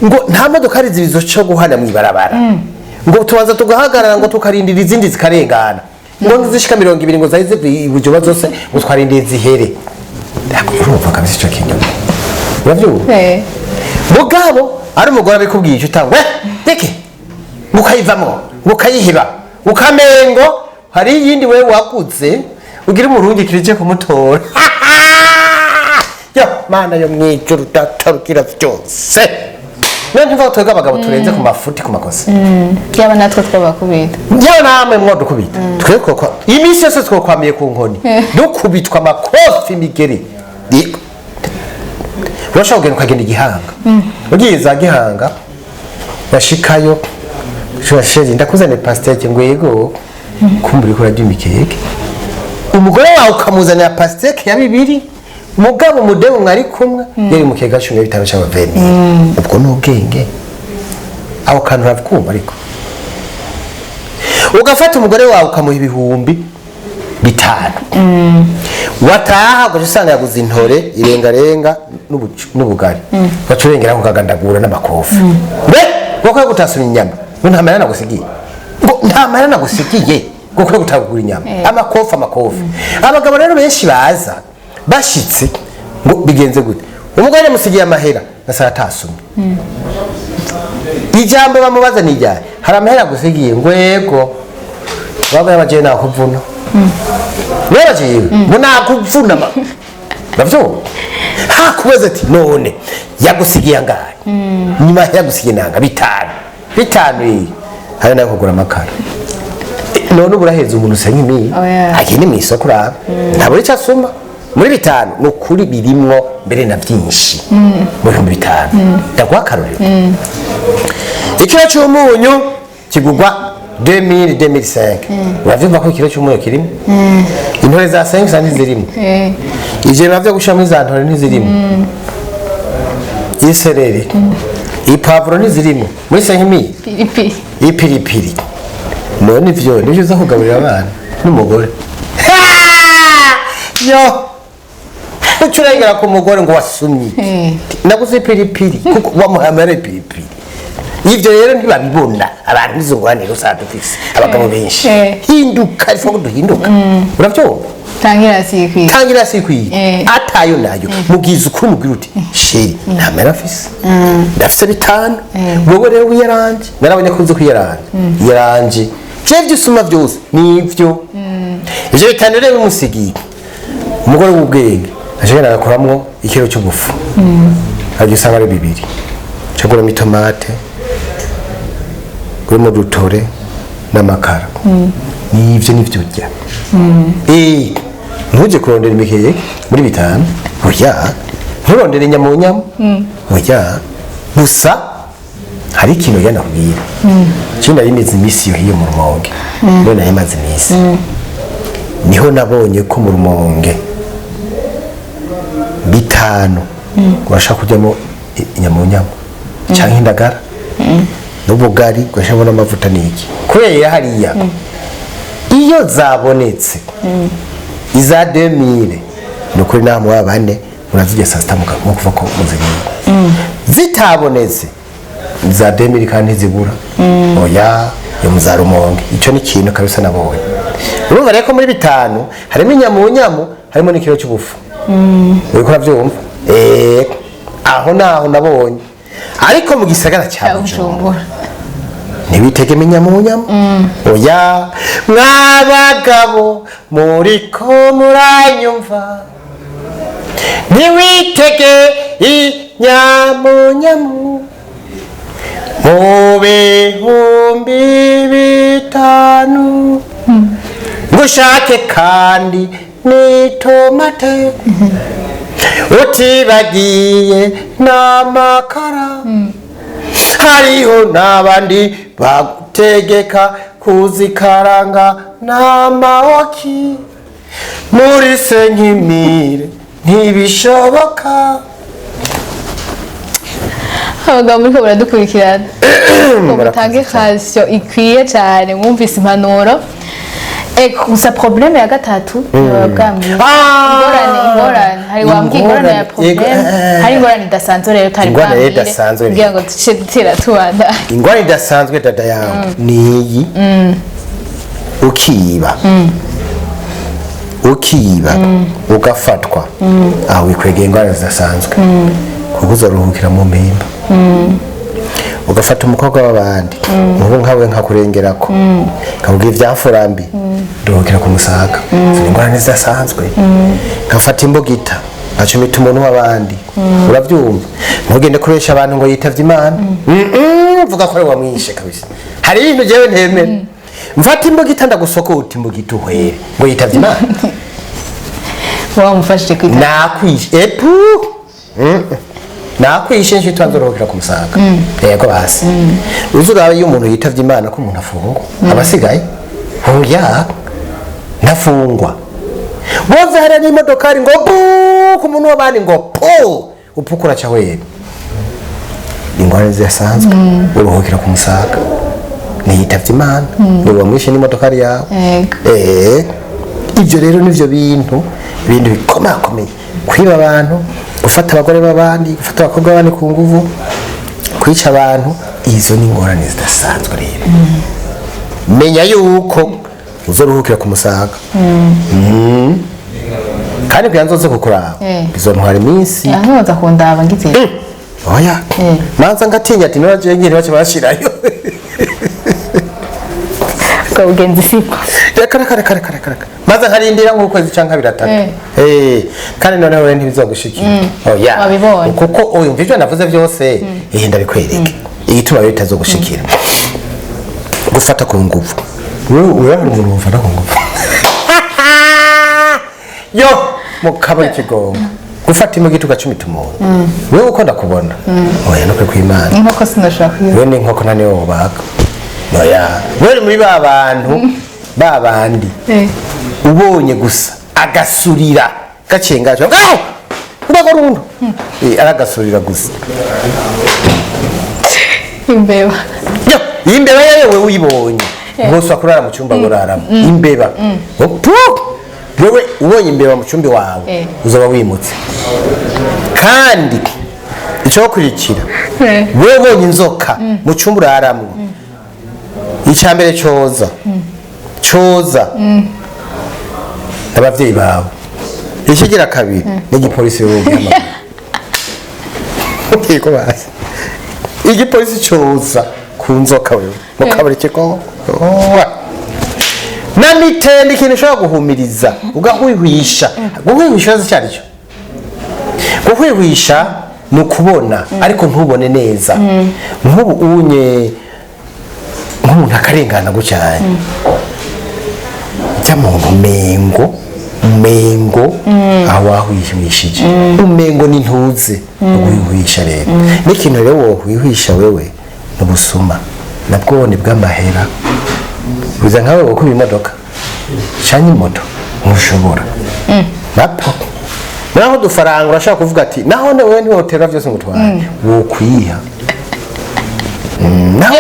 ngo nta modokari zibizo cyo guhana mu ibarabara, ngo tubanza tugahagarara, ngo tukarindira izindi zikarengana, ngo zishika 20 ngo zari zivuye i Bujumbura zose, ngo twarindiriye zihere. Urumva kabisa ico kinyoma, uravyumva? Mugabo ari umugore abikubwiye, icyo utangwa reke ukayivamo, ukayihiba, ukamengo hari iyindi we waguze ugira umurungi kirije kumutora. Yo Mana yo mwijuru, Data rugira byose, niyo ntumva ko twebwe abagabo turenze ku mafuti, ku makosa. Yaba natwe twabakubita. Njyewe namwe mwadukubita twe koko iminsi yose twokwamiye ku nkoni, dukubitwa amakofi, imigeri. Urashobora kugenda ukagenda igihanga, ugiye za Gihanga, washikayo, chéri, ndakuzaniye pastèque, ngo yego, kumva uriko urarya imikeke, umugore wawe ukamuzanira pastèque ya 2, mugabo umudemu mwari kumwe yari mu kega 15 cyangwa 20. Ubwo ni ubwenge, aho kantu urakumva. Ariko ugafata umugore wawe ukamuha 5000, wataha ugaca usanga yaguze intore, irengarenga n'ubugari, ugaca urengera ukagandagura n'amakofi mbe ngo ko gutasura inyama, ngo nta mahera nagusigiye, ngo nta mahera nagusigiye, ngo ko gutagura inyama. Amakofi, amakofi. Abagabo rero benshi baza bashitse ngo bigenze gute, umugore yamusigiye amahera nasara atasumye, ijambo bamubaza ni ryari: hari amahera agusigiye? Ngo yego. Baba yabagiye nakuvuna, yabagiye ngo nakuvuna bavyumva hakubaza ati none yagusigiye angahe? Nyuma yagusigiye nanga 5 5, iyi hari nayo kugura amakara. None ubu uraheza umuntu usenya imiyi Oya. agende mu isoko urabe ntabura icyo asuma muri 5. Ni ukuri birimwo mbere na byinshi mu 5000. Ndaguha akarorero: ikiro cy'umunyu kigurwa 2000, 2005. Uravyumva ko ikiro cy'umunyu kirimo intore za 5 ntizirimo, ivyo biba vyo gushira muri za ntore ntizirimo, isereri, ipavuro ntizirimo muri 5000. Piripiri. Ipiripiri. None ivyo nivyo uza kugaburira abana n'umugore? Yo uca urengera ku mugore ngo wasumye iki? Naguze ipiripiri kuko wamuhamara ipiripiri. Ivyo rero ntibabibona abantu, nizo ngorane usanga dufise abagabo benshi. Hinduka, ariko ko duhinduka, uravyumva? Tangira sikwiye. Tangira sikwiye. Atayo nayo mubwiza ukuri, mubwira uti chéri, nta mahera afise, ndafise 5, wowe rero wiyaranje, narabonye ko uzi kwiyaranja, iyaranje je ivyo usuma vyose nivyo. Ivyo 5 rero bimusigiye, umugore w'ubwenge ashobora agakuramwo ikiro cy'ubufu, ajya usanga ari 2, caguramo itomate, guramo udutore n'amakara, nivyo nivyo urya. Ntujye kurondera imikeke muri 5, oya, nturondere inyama mu nyama, oya. Gusa hari ikintu njya nakubwira ikindi, nari maze iminsi iyo hiyo mu Rumonge, none nari maze iminsi niho nabonye ko mu Rumonge 5 urashaka kujyamo inyama mu nyama cyangwa indagara n'ubugari, ugashyiramo n'amavuta n'iki, kubera hariya iyo zabonetse iza 2000, ni ukuri naho muba bane murazirya saa sita mukuva ko muziriye. Zitabonetse za 2000 kandi ntizibura, oya, yo mu za Rumonge. Icyo ni ikintu kabisa nabonye. Urumva rero ko muri 5 harimo inyama nyamu, harimo n'ikiro cy'ubufu, uriko uravyumva? Aho naho nabonye, ariko mu gisagara cya Bujumbura Bujumbura ntibitegeme inyama nyama, oya. Mwabagabo muriko muranyumva, ntiwitege inyamunyamu mu 5000 ngushake kandi n'itomate, utibagiye n'amakara. Hariho n'abandi bagutegeka kuzikaranga. N'amawoki muri senkimire ntibishoboka. Abagabo muriko muradukurikirana, ngo mutange ration ikwiye cyane. Mwumvise impanuro. Eko gusa problème ya gatatu bwambwiye. Ah! Ingorane hari, wambwiye ingorane ya Yego, problème. Hari ingorane idasanzwe rero utari Ingorane rero bwambwire, idasanzwe kugira ngo duce dutera tubanda. Ingorane idasanzwe, dada yawe, ni iyi: ukiba, ukiba ugafatwa, aho wikwegeye ingorane zidasanzwe, kuko uzaruhukira mu mpimba. Ugafata umukobwa w'abandi, nk'ubu nkawe nkakurengerako, nkakubwira ivyamfurambi, nduhukira ku musaga. Izo ni ingorane zidasanzwe. Nkafata imbugita nkacumita umuntu w'abandi, uravyumva, ntugende kubesha abantu ngo yitavye Imana. Vuga ko ari wamwishe kabisa. Hari ibintu jewe ntemera. Mfata imbugita ndagusokota imbugita uhwere ngo yitavye Imana. Wamufashije kwita. Nakwishe epu. Nakwishe nshitwa nzorohokera ku musaga. Yego basi, uzi urabe iyo umuntu yitavye Imana ko umuntu afungwa, abasigaye oya ntafungwa. Bove hariya n'imodokari ngo bu ku muntu w'abandi ngo po upukura ca wera. Ingorane zidasanzwe, uruhukira ku musaga, ntiyitavye Imana, ni wamwishe n'imodokari yawe. Yego. Ibyo rero nivyo bintu bikomakomeye: kwiba abantu, gufata abagore b'abandi, gufata abakobwa b'abandi ku nguvu, kwica abantu. Izo ni ingorane zidasanzwe. Rero menya yuko uzoruhukira ku musaga. Kandi kugira nzoze kukuraba bizontwara iminsi. Ntuza kundaba ngize. Oya. Manza ngatinya ati niba jewe nkiri bace bashirayo. Ubwo bugenzi siko. Reka, reka, reka, reka, reka, reka, maze nkarindira nk'ukwezi canke abiri, atatu. Kandi noneho wewe ntibizogushikira, oya. Wabibonye. Kuko uyumva ivyo navuze byose, ndabikwereke igituma rero bitazogushikira. Gufata ku nguvu, wewe urabona umuntu ufata ku nguvu yo mukabura ikigongo, gufata imbugita ugacumita umuntu, wewe uko ndakubona, oya, nukuri kw'Imana. Inkoko sinashobora kuyiba. We n'inkoko nta niyo wobaga, oya. Wewe muri ba bantu ba bandi ubonye gusa agasurira gacengaje ngaho mbago rundu, aragasurira gusa. Imbeba. Yo, imbeba yewe uyibonye ntoswa kurara mu cyumba uraramo imbeba. Opu! Wewe ubonye imbeba mu cyumba wawe, uzaba wimutse. Kandi icyokurikira, wewe ubonye inzoka mu cyumba uraramwo, icya mbere cyoza cyoza abavyeyi bawe, ikigira kabiri n'igipolisi. Yego basi, igipolisi cyoza ku nzoka wewe mu kabari kiko na mitende. Ikintu ushobora guhumiriza ugahwihwisha, guhwihwisha uzi icyo ari cyo? Guhwihwisha ni ukubona ariko ntubone neza. Nk'ubu unye nk'umuntu akarengana gucyane jya muntu, umengo aho wahwihwishije, umengo ni ntuze guhwihwisha. Rero n'ikintu rero wohwihwisha wewe ni ubusuma, nabwo ni bw'amahera. Uza nkawe wokuba imodoka canke moto, ntushobora napo. Naho udufaranga urashobora kuvuga ati naho wewe ntiwotera byose ngo utware, wokwiha naho.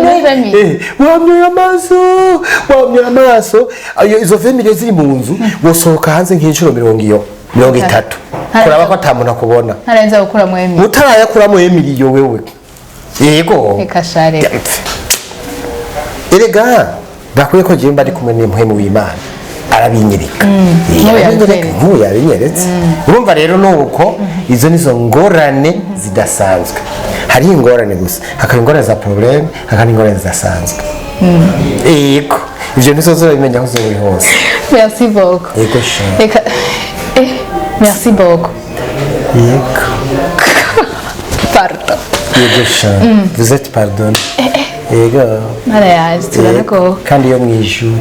Muri famille. Wamyoye amaso, wamyoye amaso. Ayo izo 20 millions ziri mu nzu, wosohoka hanze nk'inshuro mirongo iyo 30 kuraba ko ata muntu akubona. Ntarenza gukura mu emi. Utarayakuramo emiliyo wewe, yego. Reka share. Erega bakwiye ko jemba ari kumwe n'impwemu w'Imana arabinyereka. Nk'ubu arabinyereka. yabikweretse. Nk'ubu yabinyeretse. Urumva rero nuko izo nizo ngorane zidasanzwe. Hari ingorane gusa, hakaba ingorane za problème, hakaba n'ingorane zidasanzwe. Yego, ivyo nizo uzobimenya aho uzoba uri hose. Merci beaucoup. Yego sha. Reka, merci beaucoup. Yego. Pardon. Yego sha, vous êtes pardonné, yego. Mana yaje, turanagowe. Kandi yo mwijuru.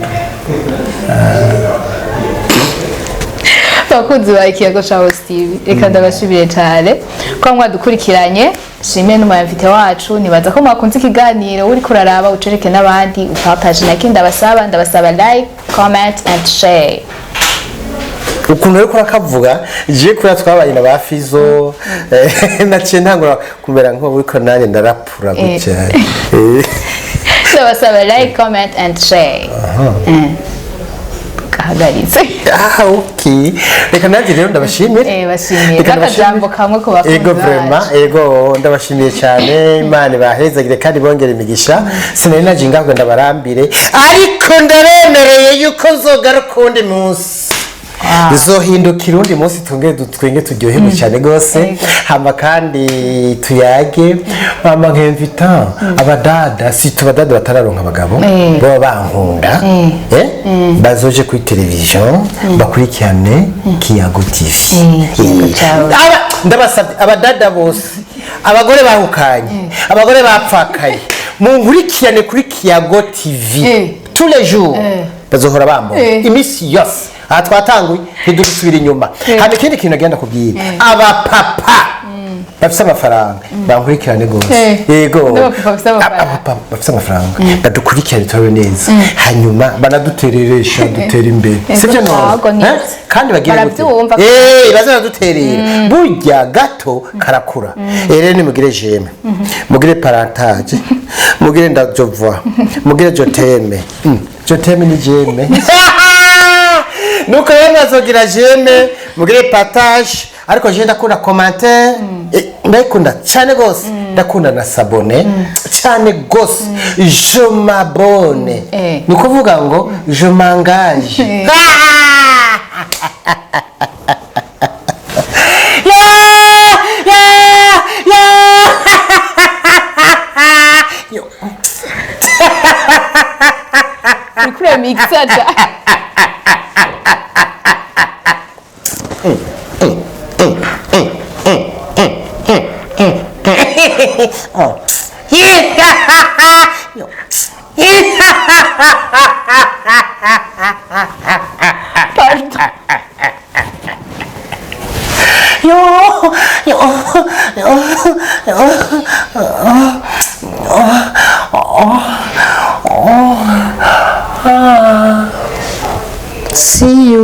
Abakunzi ba Ikiyago ca Host TV, reka ndabashimiye cyane ko mwadukurikiranye. Shimiye n'umu invité wacu. Nibaza ko mwakunze ikiganiro. Uri kuraraba, ucereke n'abandi, upartage. Naki ndabasaba like, comment and share. Ukuntu ariko urakavuga, je kuriya twabaye na ba Fizo, naciye ntangura kumera nk'uwo nanjye ndarapura gutya. Ndabasaba like, comment and share. Gahagaritse. Ah, okay, reka nanjye rero ndabashimire. Bashimiye. Reka ndabashimire. N'akajambo kamwe ku bakunzi Ego, vraiment. bacu. Ego, ndabashimiye cyane. Imana ibahezagire kandi bongere imigisha. Sinari naje ngaho ndabarambire, ariko ndabemereye yuko nzogaruka uwundi munsi, bizohindukira uwundi munsi, twongere dutwenge, turyoherwe cyane rwose. Hama kandi tuyage, mama nkemvita abadada, si abadada batararonka abagabo, baba bankunda, bazoje kuri televiziyo bakurikirane Kiyago TV. Kiyago cawe. Ndabasabye abadada bose, abagore bahukanye, abagore bapfakaye, munkurikirane kuri Kiyago TV tous les jours. Bazohora bambona iminsi yose. Aha twatanguye, ntidusubira inyuma. Hama ikindi kintu agenda kubwira abapapa bafise amafaranga, bankurikirane gose. Yego. N'abapapa bafise amafaranga. Abapapa bafise amafaranga badukurikirane, turabe neza, hanyuma banadutereresha, dutere imbere, sibyo? Ahubwo None ni Eh? Kandi bagire gute? Barabyumva. Eh, baza baraduterera, burya gato karakura. Rero nimugire j'aime, mugire partage, mugire ndajova, mugire je t'aime. Je t'aime ni j'aime. Nuko rero nazogira j'aime, mugire partage, ariko je ndakunda commentaire. Ndayikunda cyane gose. Ndakunda na s'abonner cyane gose. Je m'abonne. Ni ukuvuga ngo je m'engage. Ya ya. Yo. Uriko uramixa ja. Yo. Pardon. Yo yo yo yo. Oh, oh, oh. See you.